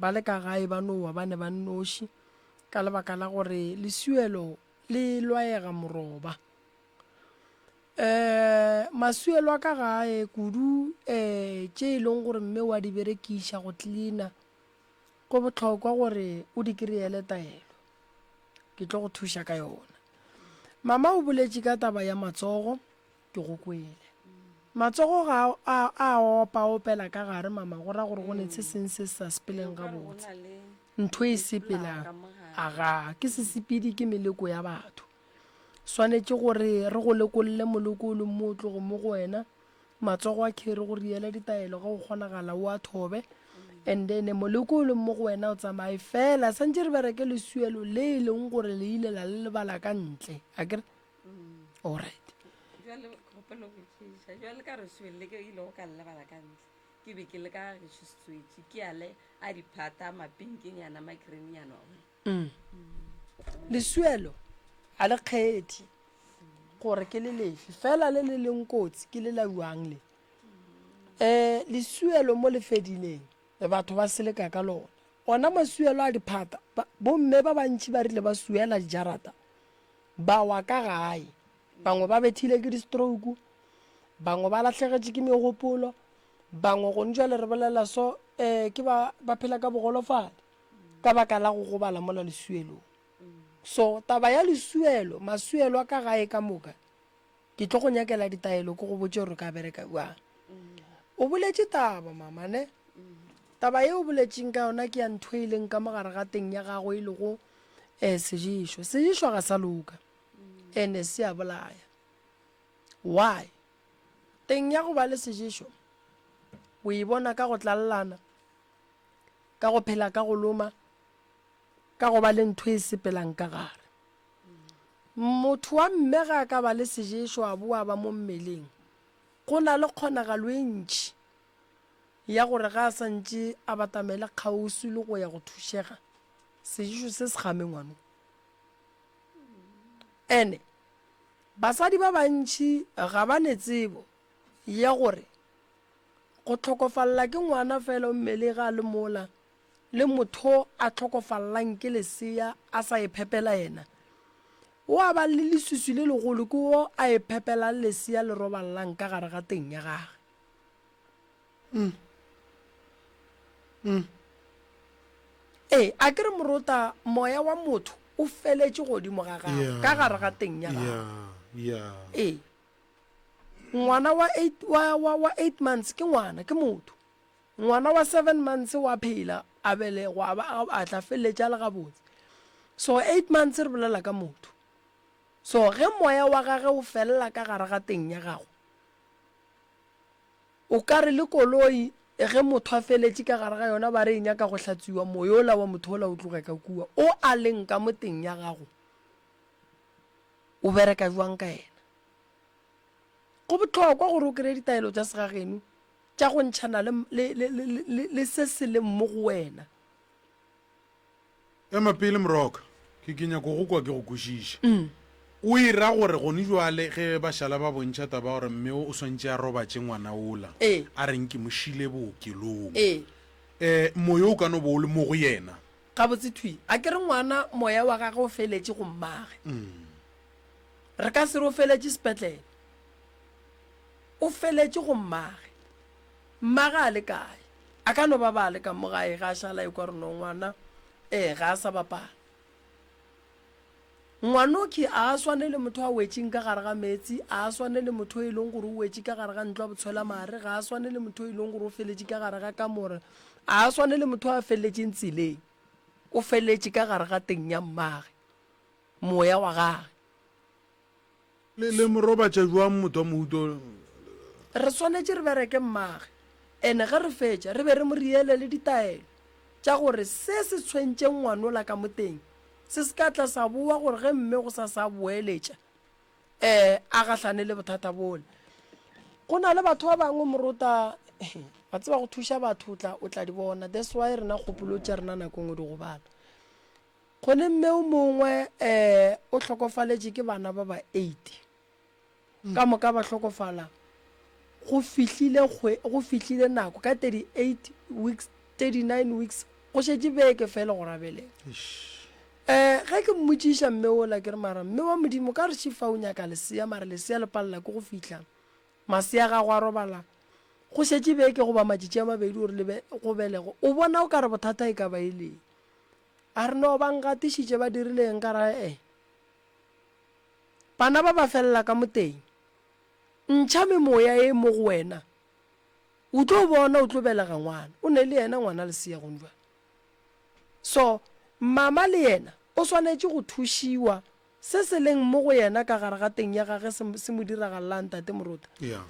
S3: Ba le ka gae ba no wa ba ne ba nnoši ka lebaka la gore lesuelo le lwaega moroba. Um masuelo a ka gae kudu um tše e leng gore mme wa di berekiša go cleaner, go bohlokwa gore o di kry-ele taelo. Ke tlo go thuša ka yona. Mama o boletše ka taba ya matsogo, ke go kwele. Matsogo ga a, a opa opela ka gare mama, go ra gore go ne se seng se sa sepeleng gabotse. Ntho e sepelang, aga, ke sesepedi ke meleko ya batho. Swanetše gore re go lekolle moleko o leng mo o tlogo mo go wena, matsogo a kheri go riela ditaelo ge go kgonagala o a thobe, and then moleko o leng mo go wena o tsamaye fela. Santše re bereke lesuelo le e leng gore le ile la le lebala ka ntle, akere? All right.
S13: Bjale kgopelo botšiša, bjale ka re suelle ke ile go ka le lebala ka ntle, ke be ke le ka gešo setswetši, ke ale a diphata a mapinkinyana, magreenyana, wa bona.
S3: Mm. Lesuelo ga le kgethe gore ke le lefe, fela le le leng kotsi ke le la juang le. Um lesuelo mo le fedileng batho ba seleka ka lona. Ona masuelo a diphata, bomme ba bantši ba rile ba suela dijarata ba wa ka gae. Bangwe ba bethile ke di-stroke, bangwe ba lahlegetše ke megopolo, bangwe gone jwale re bolela so um ke ba ba phela ka bogolofadi. ka baka la go gobala mola lesuelong. So taba ya lesuelo, masuelo a ka gae ka moka, ke tlo go nyakela ditaelo ke go botše gore ka bereka bjang. O boletše taba mama ne? Taba ye o boletšeng ka yona ke ya ntho e leng ka mogare ga teng ya gago e lego um seješo. Seješo ga sa loka ene se a bolaya. Why? Teng ya go ba le seješo o e bona ka go tlalelana, ka go phela ka go loma, ka go ba le ntho e sepelang ka gare. Motho wa mme ge a ka ba le seješo a boa ba mo mmeleng, go na le kgonagalo e ntši ya gore ge a sa ntše a batamele kgauswi le go ya go thušega, seješo se se game ngwano. Ene basadi ba bantši ga ba ne tsebo ya gore Go hlokofalela ke ngwana fela o mmelege a le mola, le motho a hlokofalelang ke lesea a sa iphepela yena. O a ba le leswiswi le legolo ke wo a iphepelang lesea le robalelang ka gare ga teng ya gage. Mm. Mm. Ee, a ke re morota moya wa motho o feletše godimo ga gago,
S1: Yeah.
S3: ka gare ga teng ya gago.
S1: Yeah. Yeah.
S3: Ee. Ngwana wa eight, wa, wa, wa eight months ke ngwana, ke motho. Ngwana wa seven months wa phela, a belegwa, a ba, a tla feleletša a le gabotse. So eight months re bolela ka motho. So ge moya wa gage o felela ka gare ga teng ya gago, o ka re le koloi ge motho a feletše ka gare ga yona ba re e nyaka go hlatswiwa, moya ola wa motho ola o tloge ka kua, o a leng ka mo teng ya gago, o bereka bjang ka yena? Go bohlokwa gore o kreye ditaelo tša segageno tša go ntšhana le, le, le, le, le, le se se leng mo go wena.
S1: Ema pele, Moroka. Ke, ke nyako go kwa ke go kwešiša. O e ra gore gone bjale ge ba šala ba bontšha taba ya gore mme o swantše a robatše ngwana wola,
S3: Ee.
S1: a reng ke mo šile bookelong.
S3: Ee.
S1: Eh, moyo o ka no bo o le mo go yena.
S3: Gabotse thwi, a ke re ngwana moya wa gagwe o feletše go mmage. Re ka se re o feletše sepetlele. O feletše go mmage. Mmage a le kae? A ka no ba ba le ka mo gae ga a šala ekwa re no ngwana ee ga a sa bapala. Ngwanokhwi a a swane le motho a wetšeng ka gare ga meetse, a a swane le motho e leng gore o wetše ka gare ga ntlo ya botshwelamare, ga a swane le motho e leng gore o feletše ka gare ga kamore, a a swane le motho a feletšeng tseleng. O feletše ka gare ga teng ya mmage. moya wa gage.
S1: Le, le mo robatša bjang motho wa mohuta o?
S3: Re swanetše re bereke mmage, ene ge re fetša re be re mo riele le ditaelo tša gore se se tshwentšeng ngwanola ka mo teng se se ka tla sa bowa gore ge mme go sa sa boeletša um a gahlane le bothata bola. Go na le batho ba bangwe morota wa tseba go thuša batho o tla o tla di bona that's why rena kgopolo tša rena nako nngwe di gobala. Gone mme o mongwe um o hlokofaletše ke bana ba ba eight. Ka moka ba hlokofala go fihlile kgwe, go fihlile nako ka 38 weeks, 39 weeks. Go šetše beke fela gore a belege. Um ge ke mmotšiša mme ola ke re mara mme wa Modimo ka re šifa o nyaka lesea mara lesea le palela ke go fihla masea a gago a robala go šetše beke goba matšatši a mabedi gore le be go belego o bona o ka re bothata e ka ba e leng a re no ba ngatišitše ba dirile eng ka ra e bana ba ba felela ka moteng ntšha memoya e mo go wena O tlo bona o tlo belega ngwana. O ne le yena ngwana lesea gone jwale. So, mama le yena o swanetše go thušiwa se se leng mo go yena ka gare ga teng ya gage se, se mo diragalelang Ntate Morota.
S1: Yeah.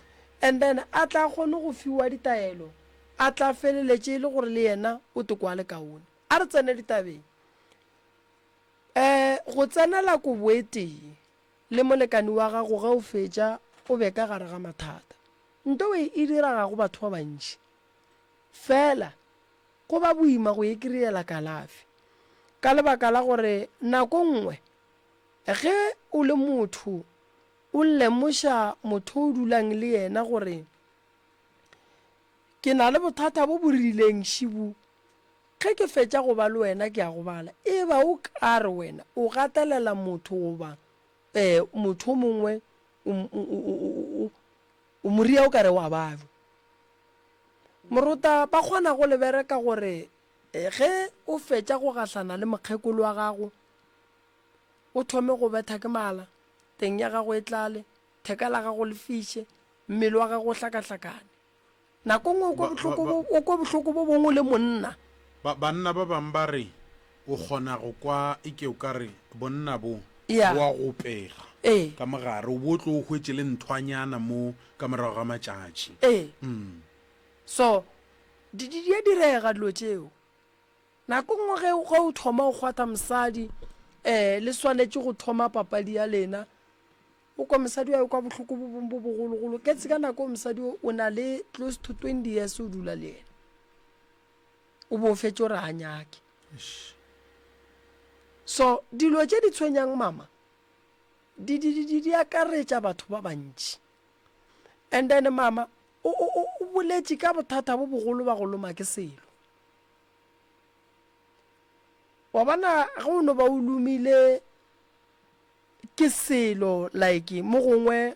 S3: And then a tla kgone go fiwa ditaelo, a tla feleletše e le gore le yena o te kwa le kaone. A re tsene ditabeng. Eh, go tsenela kobo e tee le molekani wa gago ge o fetša o be ka gare ga mathata. Nto e e direga go batho ba bantši. Fela go ba boima go e kry-ela kalafi. Ka lebaka la gore nako nngwe ge o le motho o lemoša motho o dulang le yena gore ke na le bothata bo bo rileng šibu, ge ke fetša go ba le wena ke a gobala. E ba o ka re wena o gatelela motho goba um motho o mongwe o mo ria o ka re wa babja. Morota ba kgona go le bereka gore ge o fetša go gahlana le mokgekolo wa gago o thome go betha ke mala, teng ya gago e tlale, theka la gago le fiše, mmele wa gago o hlakahlakane. Nako nngwe o kwe bohloko bo, o kwe bohloko bo bongwe le monna.
S1: Ba, banna ba bangwe ba re o kgona go kwa e ke o ka re bonna bo,
S3: Yeah.
S1: bo a gopega
S3: Ee.
S1: ka mogare, o bo o tlo o hwetše le nthwanyana mo ka morago ga matšatši.
S3: Ee.
S1: Mm.
S3: So, di, di, di a direga dilo tšeo. Nako nngwe ge, ge o thoma go kgwatha mosadi, um le swanetše go thoma papadi ya lena, O kwa mosadi wa kwa bohloko bo bong bo bogologolo. Ke ka nako mosadi o o na le close to 20 years o dula le yena. O bo fetše o re a nyake. So dilo tše di tshwenyang mama di di di di akaretša batho ba bantši. And then mama o o o boletše ka bothata bo bogolo ba go loma ke selo. Wa bona ge o no ba o lomile ke selo like mo gongwe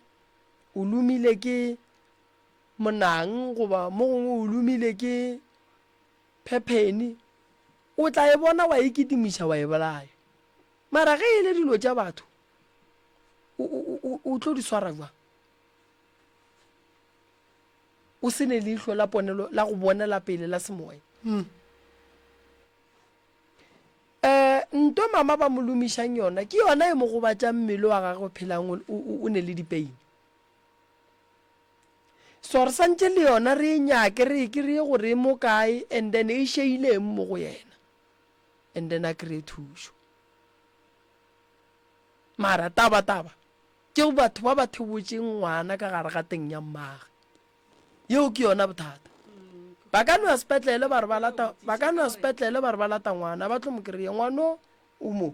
S3: o lomile ke monang goba mo gongwe o lomile ke phepheni, o tla e bona wa e kitimiša wa e bolaya. Mara ge e le dilo tša batho o tlo di swara jwang? O se ne leihlo la ponelo la go bonela pele la semoya. Mm. Eh, nto mama ba mo lomišang yona ke yona e mo gobatšang mmele wa gagwe o phelang o, o, o ne le dipeine. So re santše le yona re e nyake re e kry-e gore e mo kae and then e šeile eng mo go yena and then a kry-e thušo. Mara taba taba ke batho ba ba thebotšeng ngwana ka gare ga teng ya mmage. Yeo ke yona bothata. Ba ka no ya sepetlele ba re ba lata, ba ka no ya sepetlele ba re ba lata ngwana, ba tlo mo kry-a. Ngwano o mo.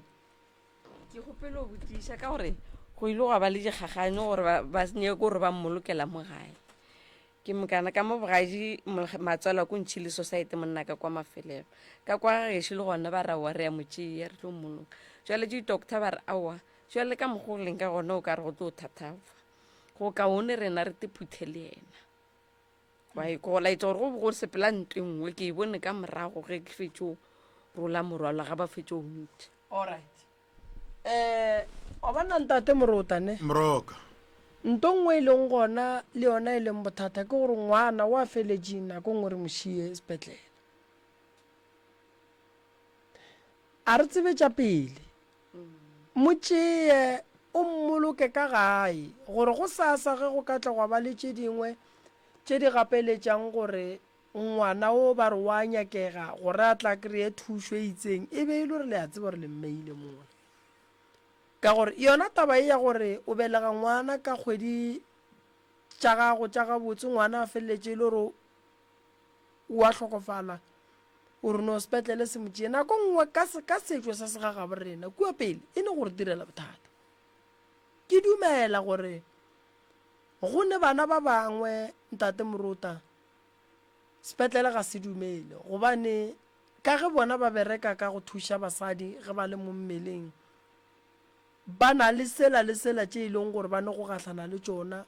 S13: Ke kgopela go botšiša ka gore go ile gwa ba le dikgaganyo gore ba, ba nyake gore ba mmolokela mo gae. Ke mokana ka mo bogadi matswalo a ko ntšhile society monna ka kwa mafelelo. Ka kwa ga gešo le gona ba re aowa re ya mo tšea re tlo mmoloka. Jwale di-doctor ba re aowa jwale ka mokgwa o leng ka gona o ka re go tlo thathafa. Go kaone rena re te phuthe le yena. Wa e go laetša gore go bo go sepela nto e nngwe ke e bone ka morago ge ke fetšo rola morwalo ga ba fetšo go ntšha.
S3: Alright. Eh, wa bona ntate Morota ne?
S1: Moroka.
S3: Nto nngwe e leng gona le yona e leng bothata ke gore ngwana wa feletše nako nngwe re mo šie sepetlele. A re tsebe tša pele. Mo tšee o mmoloke ka gae, gore gosasa ge go ka tla gwa ba le tše dingwe tše di gapeletšang gore ngwana wo ba re o a nyakega gore a tla kry-e thušo e itseng, e be e le gore le a tseba gore le mmeile mola. Ka gore yona taba ye ya gore o belega ngwana ka kgwedi tša gago tša gabotse, ngwana a feleletše e le gore o a hlokofala, o re no sepetlele se mo tšee. Nako nngwe ka, ka setšo sa segagabo rena kua pele e ne go re direla bothata. Ke dumela gore go ne bana ba bangwe, Ntate Morota, sepetlele ga se dumele gobane. Ka ge bona ba bereka ka go thuša basadi ge ba le mo mmeleng, ba na le sela le sela tše e leng gore ba no go gahlana le tšona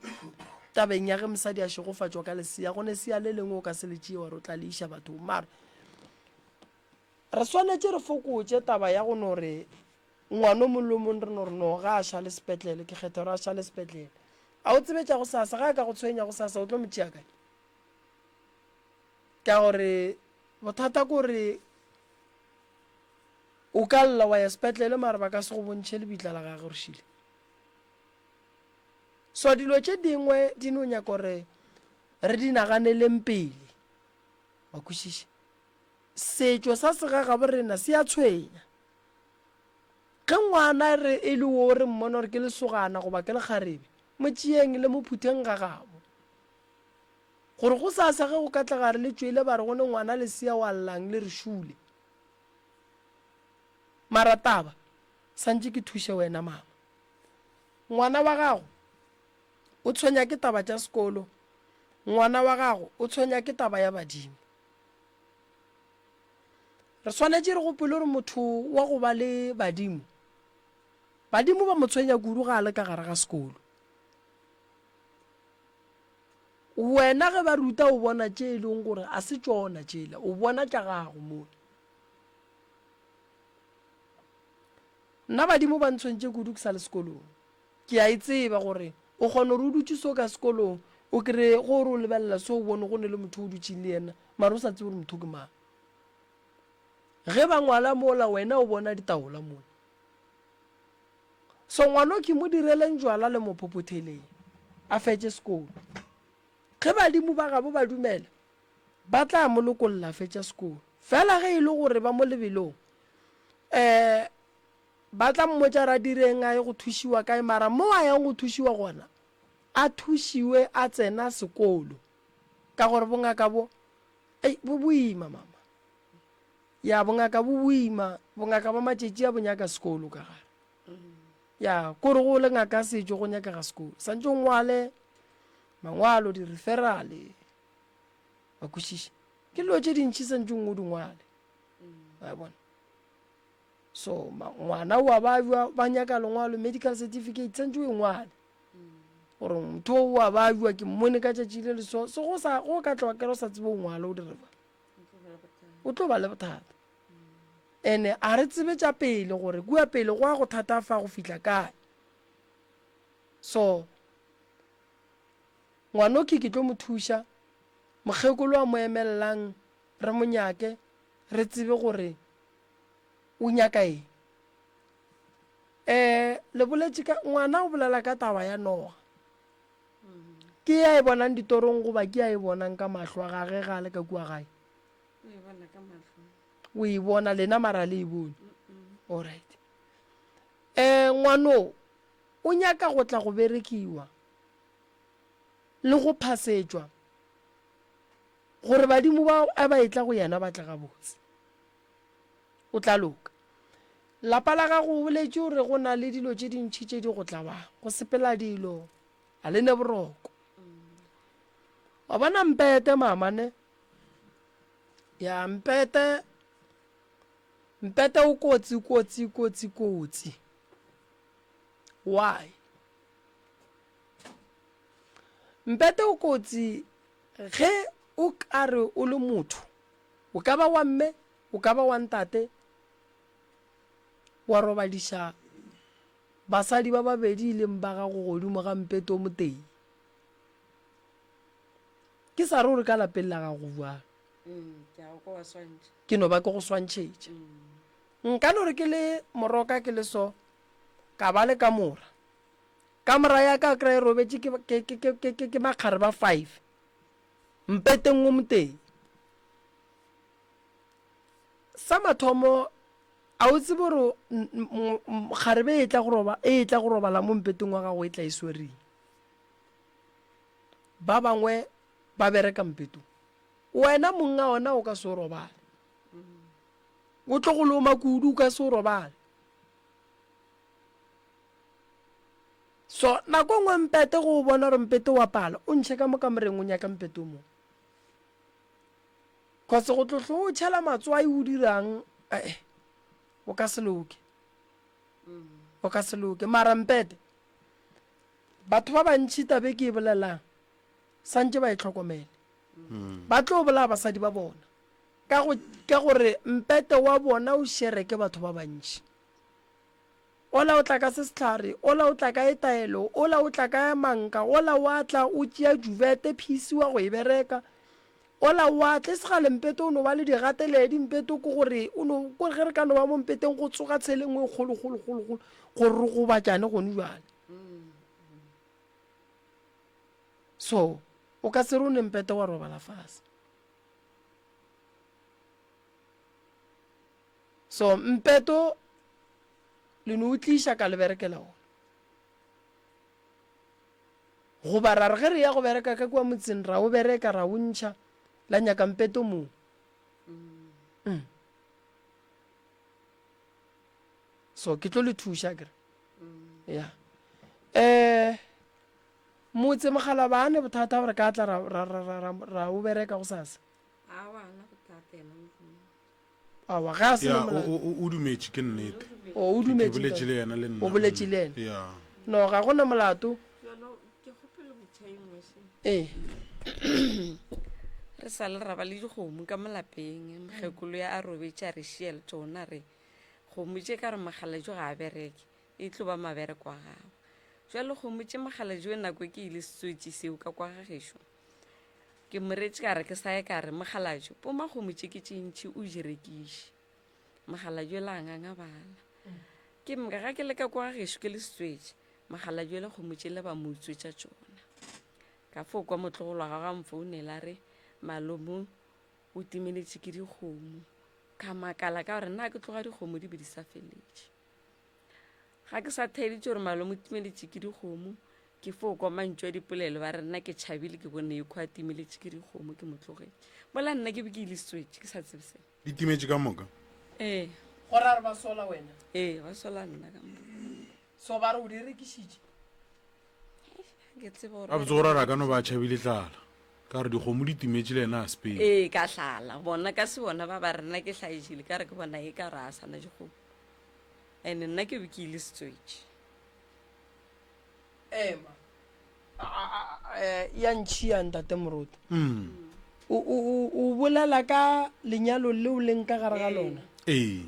S3: tabeng ya ge mosadi a šegofatšwa ka lesea. Go ne sea le lengwe o ka se le tšee wa re o tla le iša bathong. Mara re swanetše re fokotše taba ya go no re ngwana o mongwe le o mongwe re no re no ga a šale sepetlele, ke kgetha gore a šale sepetlele. A o tsebe tša gosasa, ge a ka go tshwenya gosasa o tlo mo tšea kae? Ka gore bothata ke gore o ka lla wa ya sepetlele mara ba ka se go bontšhe lebitla la gage gore šile. So dilo tše dingwe di no nyaka gore re di naganeleng pele. Wa kwešiša? Setšo sa segagabo rena se a tshwenya. Ge ngwana re e le wo re mmona gore ke lesogana goba ke lekgarebe, mo tšeeng le mo phutheng gagabo. Gore gosasa ge go ka tla gare le tšwele ba re go ne ngwana lesea wa llang le re šule. Mara taba santše ke thuše wena mama. Ngwana wa gago o tshwenya ke taba tša sekolo, ngwana wa gago o tshwenya ke taba ya badimo. Re swanetše re gopole gore motho wa go ba le badimo, badimo ba mo tshwenya kudu ga a le ka gare ga sekolo. Wena ge ba ruta o bona tše e leng gore a se tšona tšela, o bona tša gago mola. Nna badimo ba ntshwentše kudu ke sa le sekolong. Ke a e tseba gore o kgona gore o dutše so ka sekolong o kry-e go re o lebelela so o bone go ne le motho o dutšeng le yena mara o sa tsebe gore motho ke mang. Ge ba ngwala mola wena o bona ditaola mola. So ngwano ke mo direleng jwala le mo phophotheleng a fetše sekolo. Ge badimo ba gabo ba dumela ba tla mo lokolla a fetša sekolo. Fela ge e le gore ba mo lebelong um ba tla mmotša ra direng a ye go thušiwa kae mara mo a yang go thušiwa gona a thušiwe a tsena sekolo ka gore bongaka bo ei bo boima mama. Ya bongaka bo boima, bongaka ba matšatši a bo nyaka sekolo ka gare. Ya kore go le ngaka ya setšo go nyakega sekolo. Santše o ngwale mangwalo, di-referral-e, wa kwešiša. Ke dilo tše dintši santše o di ngwale. Wa bona? So ngwana o a babja, ba nyaka lengwalo, medical certificate, santše o e ngwale. Gore motho o a babja, ke mmone ka tšatši le le so. So go sa, go ka tla wa kry-a o sa tsebe go ngwala o di-refer. O tlo ba le bothata. Ene a re tsebe tša pele gore kua pele go a go thatafa go fihla kae. So ngwanokhi ke tlo mo thuša, mokgekolo a mo emelelang re mo nyake re tsebe gore o nyaka eng. Um le boletše ka ngwana o bolela ka taba ya noga. Ke ya e bonang ditorong goba ke ya e bonang ka mahlo a gage ga a le ka kua gae? O e bona lena mara le e bone. Alright. Eh ngwano o nyaka go tla go berekiwa le go phasetšwa gore badimo ba a ba etla go yena ba tle gabotse. O tla loka. Lapa la gago o boletše gore go na le dilo tše dintši tše di go tlabang, go sepela dilo, a le ne boroko. Wa bona mpete mama ne? Ya mpete, mpete o kotsi kotsi kotsi kotsi. Why? Mpete o kotsi ge o ka re o le motho, o ka ba wa mme, o ka ba wa ntate, wa robadiša basadi ba babedi e leng ba gago godimo ga mpete o motee. Ke sa re gore ka lapeng la gago bjalo.
S13: Mm,
S3: ke no ba ke go swantšhetša. Mm. Nka no re ke le moroka ke le so, ka ba le kamora. Kamora ya ka kry e robetše ke makgare ba five mpeteng o motee. Sa mathomo, a o tsebe gore kgarebe e tla go roba, e tla go robala mo mpeteng wa gago e tla e swereng. Ba bangwe ba bereka mpetong. Wena monga ona o ka se o robale. O tlo go loma kudu o ka se o robale. So nako nngwe mpete go o bona gore mpete wa pala, o ntšhe ka mo kamoreng o nyaka mpete o mongwe. Cause go tlohlo o tšhela matswai o dirang eh o ka se loke. O ka se loke mara mpete batho ba bantši tabe ke e bolelang santše ba e tlhokomele. Ba tlo bolaya basadi ba bona ka go ka gore mpete wa bona o shere ke batho ba bantši. Ola o tla ka se sehlare, ola o tla ka e taelo, ola o tla ka ya manka, ola wa tla o tšea juvete, phisi wa go e bereka, ola wa tla, e se kgale mpete o no ba le digateledi, mpete ke gore o no, ko ge re ka no ba mo mpeteng go tsoga tshele nngwe e kgolo kgolo kgolo kgolo gore re gobatšane gone jwale. So, o ka se re o ne mpete wa robala fase. So mpeto le no o tliša ka le berekela ona. Goba ra re ge re ya go bereka ka kua motseng ra o bereka ra o ntšha la nyaka mpeto mong. Mm. So ke tlo le thuša kere. Ya. Eh motse mogala ba ne bothata gore ka tla ra ra ra ra ra o bereka go sasa.
S13: Awa na bothata ena.
S3: Aowa, ge a se
S1: Ya,
S3: na
S1: o,
S3: molato.
S1: o, o, o dumetše, ke nnete.
S3: O, o
S1: Ke, ke
S3: dumetše,
S1: boletše
S3: ntate.
S1: le yena le nna.
S3: O boletše le yena.
S1: Ya.
S3: No, ga go na molato.
S13: Bjalo, ke kgopela botša e nngwe še.
S3: Ee.
S13: Re sa le ra ba le dikgomo ka mo lapeng, mokgekolo ya a robetše a re šia le tšona, re kgomo tše ka re mokgalajwe ga a bereke, e tlo ba mabereko a gagwe. Bjalo kgomo tše mokgalajwe nako e ke ile setswetši seo ka kwa ga gešo, Ke mo retše ka re ke sa ye ka re, Mokgalabje, poma kgomo tše ke tše ntši o di rekiše. Mokgalabje la ngangabala. Ke mka ga ke le ka kwa gešo ke le setswetše, mokgalabje le kgomo tše le ba mo utswetša tšona. Ka fo kwa motlogolo wa gagwe a mfounela a re, Malome o timeletše ke dikgomo. Ka makala ka gore na ke tloga dikgomo di be di sa feletše. Ga ke sa theeditše gore malome o timeletše ke dikgomo, ke fo kwa mantšu a dipolelo ba re nna ke tšhabile ke bone ekhwa a timeletše ke dikgomo ke mo tlogetše. Mola nna ke be ke ile setswetše ke sa tsebe selo.
S1: Di timetše ka moka?
S13: Ee.
S3: Go ra re ba sola wena?
S13: Ee, ba sola nna ka moka.
S3: So ba re o di rekišitše?
S13: Ga ke tsebe gore
S1: Gabotse go ra re a ka no ba a tšhabile tlala ka gore dikgomo di timetše le yena a sepele.
S13: Ee, ka hlala. Bona ka se bona ba ba re nna ke hlaetšile ka re ke bona e ka re a sa na dikgomo. And nna ke be ke ile setswetše.
S3: Ema. Ya ntšhia ntate Moruti. O, o, o, o bolela ka lenyalo leo leng ka gare ga lona?
S1: Ee.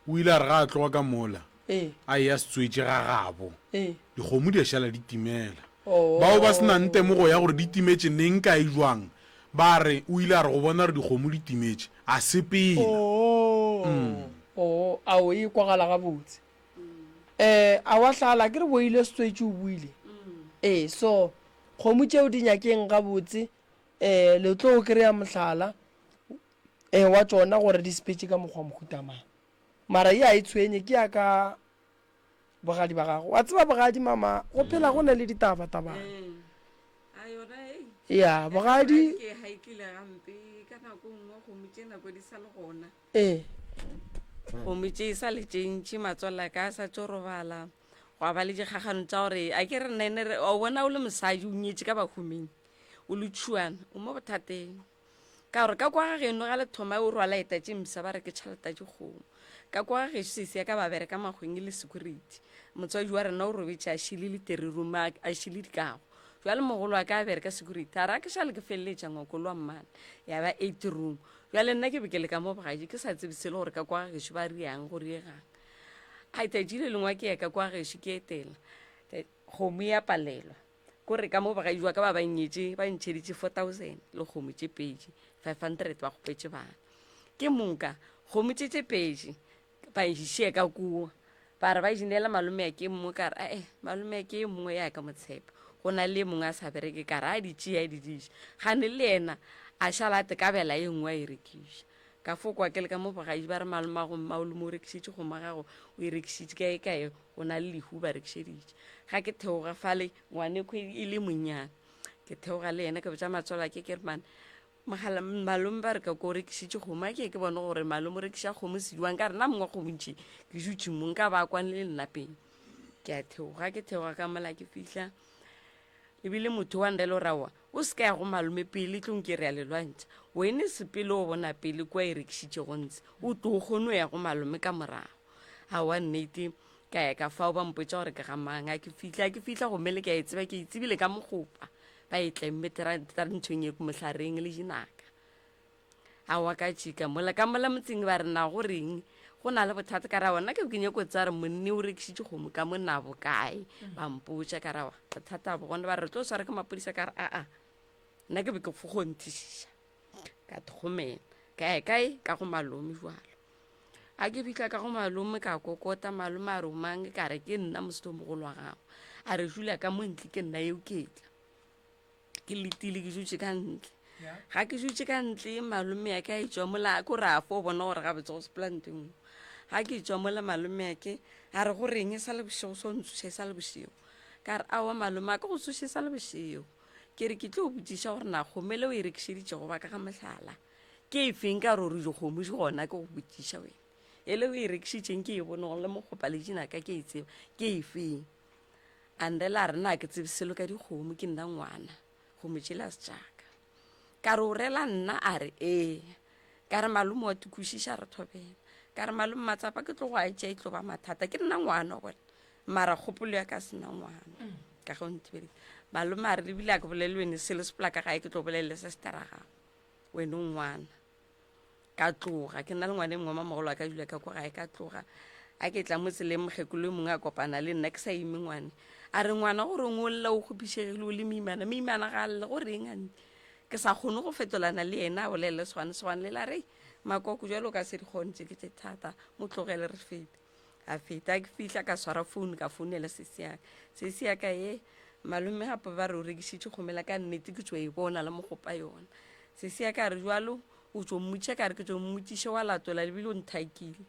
S1: O ile a re ga a tloga ka mola,
S3: Ee.
S1: a eya setswetše ga gabo,
S3: Ee.
S1: dikgomo di a šala di timela.
S3: Oh.
S1: Bao ba se nang temogo ya gore di timetše neng, kae, jwang, ba re o ile a re go bona gore dikgomo di timetše, a sepela.
S3: Oh. Oh, ao e kwagala gabotse. Eh, a wa hlala ke re boile setswetše o buile. Ee, so kgomo tšeo di nyakeng gabotse eh le tlo kry-a mohlala eh wa tšona gore di sepetše ka mokgwa mohuta mang. Mara ye a e tshwenye ke ya ka bogadi ba gago. Wa tseba bogadi mama go phela go na le ditaba tabana.
S13: A yona ei.
S3: Ya, bogadi
S13: Ke haikile gampe ka nako nngwe kgomo tše nako di sa le gona.
S3: Ee.
S13: Kgomo tše e sa le tše ntši, matswalo a ka a sa tšo robala. Gwa ba le dikgagano tša gore a ke re nna ene re o bona o le mosadi o nyetše ka bahuming o le tšhuana o mo bothateng. Ka gore ka kwa ga geno ga le thoma o rwala eta tše mpsha ba re ke tšhelete ya dikgomo. Ka kwa ga gešo sesi ya ka ba bereka makgweng e le security. Motswadi wa rena o robetše a šile le teri room a šile dikago. Jwale mogolo wa ka a bereka security a re a ke šale ke feleletša ngwako lo wa mmane ya ba eight room. Bjale nna ke be ke le ka mo bogadi ke sa tsebe selo gore ka kwa gešo ba riang go riegang. A tšatši le lengwe ke ya ka kwa gešo ke etela kgomo ya palelwa kore ka mo bogadi wa ka ba ba nnyetše ba ntšheditše 4000 le kgomo tše pedi 500 ba kgopetše bana ke moka kgomo tše tše pedi ba išie ka kua ba re ba di neela malome ya ke mongwe ka re ae malome ya ke e mongwe ya ka motshepa go na le e mongwe a sa bereke ka re a di tšea di diša gane le yena a šala a tekabela e nngwe a e rekiša ka fo kwa ke le ka mo bogadi ba re malome a go mma o le mo o rekišitše kgomo ya gago o e rekišitše kae kae go na le lehu ba rekišeditše ga ke theoga fale ngwane e le monnyane ke theoga le yena ke botša matswalo a ke ke re mane Mogala, malome ba re ka ko rekišitše kgomo, a ke ke bone gore malome o rekiša kgomo sediwang ka re nna mongwe kgomo ntši ke dutše mo nka ba kwane le nna pele. Ke a theoga, ke theoga ka mola ke fihla. Ebile motho wa ndele o ra wa o se ka ya go malome pele tlong ke re a le lwantšha. Wene sepele o bona pele kua e rekišitšego ntse o tlo o kgone o ya go malome ka morago. Aowa nnete ka ya ka fao ba mpotša gore ke ga mang. A ke fihla a ke fihla gomme le ke a e tseba ke e tsebile ka mogopa ba e tlemme nthong e mohlareng le dinaka. Aowa ka tšika mola ka mola motseng ba re na go reng go na le bothata ka ra nna ke ke nyako tsa re monne o rekišitše kgomo ka mo na bokae ba mpotša ka ra bothata bo gona ba re tlo swara ke mapodisa ka re aa nna ke be ke fo kgonthišiša ka thomela ka ya kae ka go malome jalo a ke fitlha ka go malome ka kokota malome a re o mang ka re ke nna mosetomogolo wa gago a re jula ka mo ntle ke nna eo ke tla ke letile ke dutše ka ntle ga ke dutše ka ntle malome ya ke a etswa mola ko re a fo bona gore gabotse go sepela nto nngwe ga ke tswa mola malome ya ke a re go reng e sa le bošego so ntsoša e sa le bošego ka re aowa malome a ke go tsoše e sa le bošego ke re ke tlo botšiša gore na kgomo le o e rekišeditšego ba ka ga mohlala ke e feng ka gore dikgomo di gona ke go botšiša wena e le o e rekišitšeng ke e bone gore le mokgopa le dinaka ke e tseba ke e feng A nrela a re na ke tsebe selo ka dikgomo ke nna ngwana kgomo tšela se tšaka ka re o rela nna a re ee ka re malome wa tukwešiša re thobela ka re malome matsapa ke tlo go a tšea e tlo ba mathata ke nna ngwana gone mara kgopolo ya ka sena ngwana ka ge o ntibele malome a re lebile a ke bolele wene selo se polaka gae ke tlo bolelele se setera gago wene o ngwana Ka tloga, ke na le ngwana e mongwe wa mamogolo a ka dula ka ko gae, ka tloga. A ke tla mo tseleng mokgekolo e mongwe a kopana le nna ke sa ime ngwane. A re ngwana gore o lla o kgopišegile o le moimana, moimana ga a lle go reng ante. Ke sa kgone go fetolana le yena a bolele swane swane le la re makoko jalo ka se di kgone tše ke tše thata mo tlogele re fete. A feta ke fihla ka swara phone ka founela sesi ya ka. Sesi ya ka ye malome gape ba re o rekišitše kgomela ka nnete ke tšo e bona le mogopa yona. Sesi ya ka re jalo o tšo mmotšiša ka re ke tšo mmotšiša wa latola lebile o nthakile.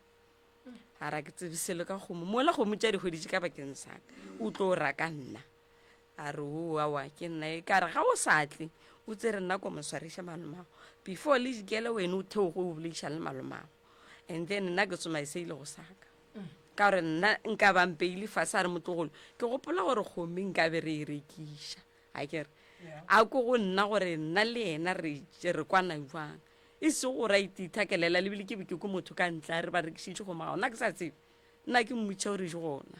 S13: A ra ke tsebe selo ka kgomo mola kgomo tša di hweditše ka bakeng sa ka o tlo raka nna. A re o awa ke nna e ka re ga o sa tle o tsere nna ko mo swariša malomago before le jikele wena o theoge o boledišana le malomago. And then nna ke tsoma e se ile go saka ka gore nna nka ba mpeile fase a re motlogolo ke gopola gore kgomi nka be re e rekiša a kere a ko go nna gore nna le yena re re kwana jwang e se go ra itithakelela lebile ke be ke ko motho ka ntle a re ba rekišitše kgomo ga gona ke sa tsebe nna ke mmotša gore je gona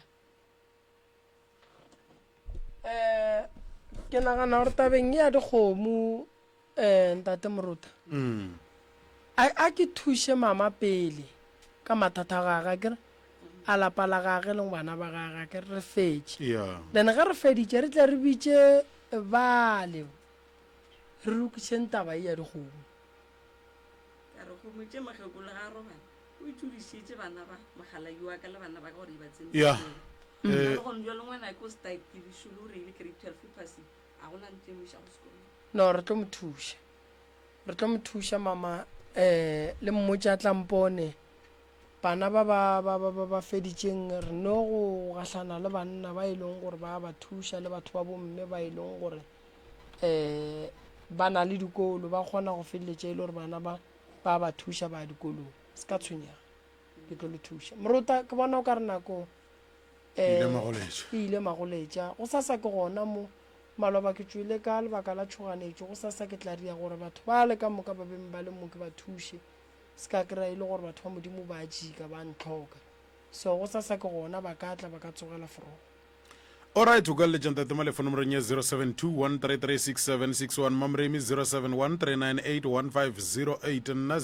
S3: um ke nagana gore tabeng ya dikgomo um ntate Moruta mm. a, a ke thuše mama pele ka mathata a gage akere a lapa la gage le bana ba gage akere re fetše
S1: yeah.
S3: then ge re feditše re tle re bitše bale re lokišeng taba e ya dikgomo
S13: ka re kgomo tše mokgekolo ga a robala o itšodišitše bana ba mogalabi wa ka le bana ba ka gore ba tsene
S1: yeah.
S13: mm. eh. le gone jalo ngwana ke o stakile šolo o reile grade 12 phasile a gona ntho e mo išago sekolong
S3: No, re tlo mo thuša. Re tlo mo thuša, mama. Eh, le mmotše a tla mpone. Bana ba ba, ba, ba, ba, ba feditšeng, re no go gahlana le banna ba e leng gore ba ba thuša, le batho ba bomme ba e leng gore eh ba na le dikolo, ba kgona go feleletša e le gore bana ba ba ba thuša ba ya dikolong. Se ka tshwenyega, ke tlo le thuša. Morota, ke bona o ka re nako
S1: eh,
S3: e ile magoletša. Go sasa ke gona mo. Maloba ke tšwele ka lebaka la tšhoganetšo, gosasa ke tla ria gore batho bale ka moka ba beng ba le mo ke ba thuše. Se ka kry-a e le gore batho ba Modimo ba a jika, ba a ntlhoka. So gosasa ke gona ba ka tla ba ka tsogela forogo.
S1: Alright, o ka leletša Ntate Malefo nomorong ya 0721336761, Mamremi 0713981508, nna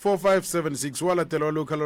S1: 0795904576. Wa latela wa local.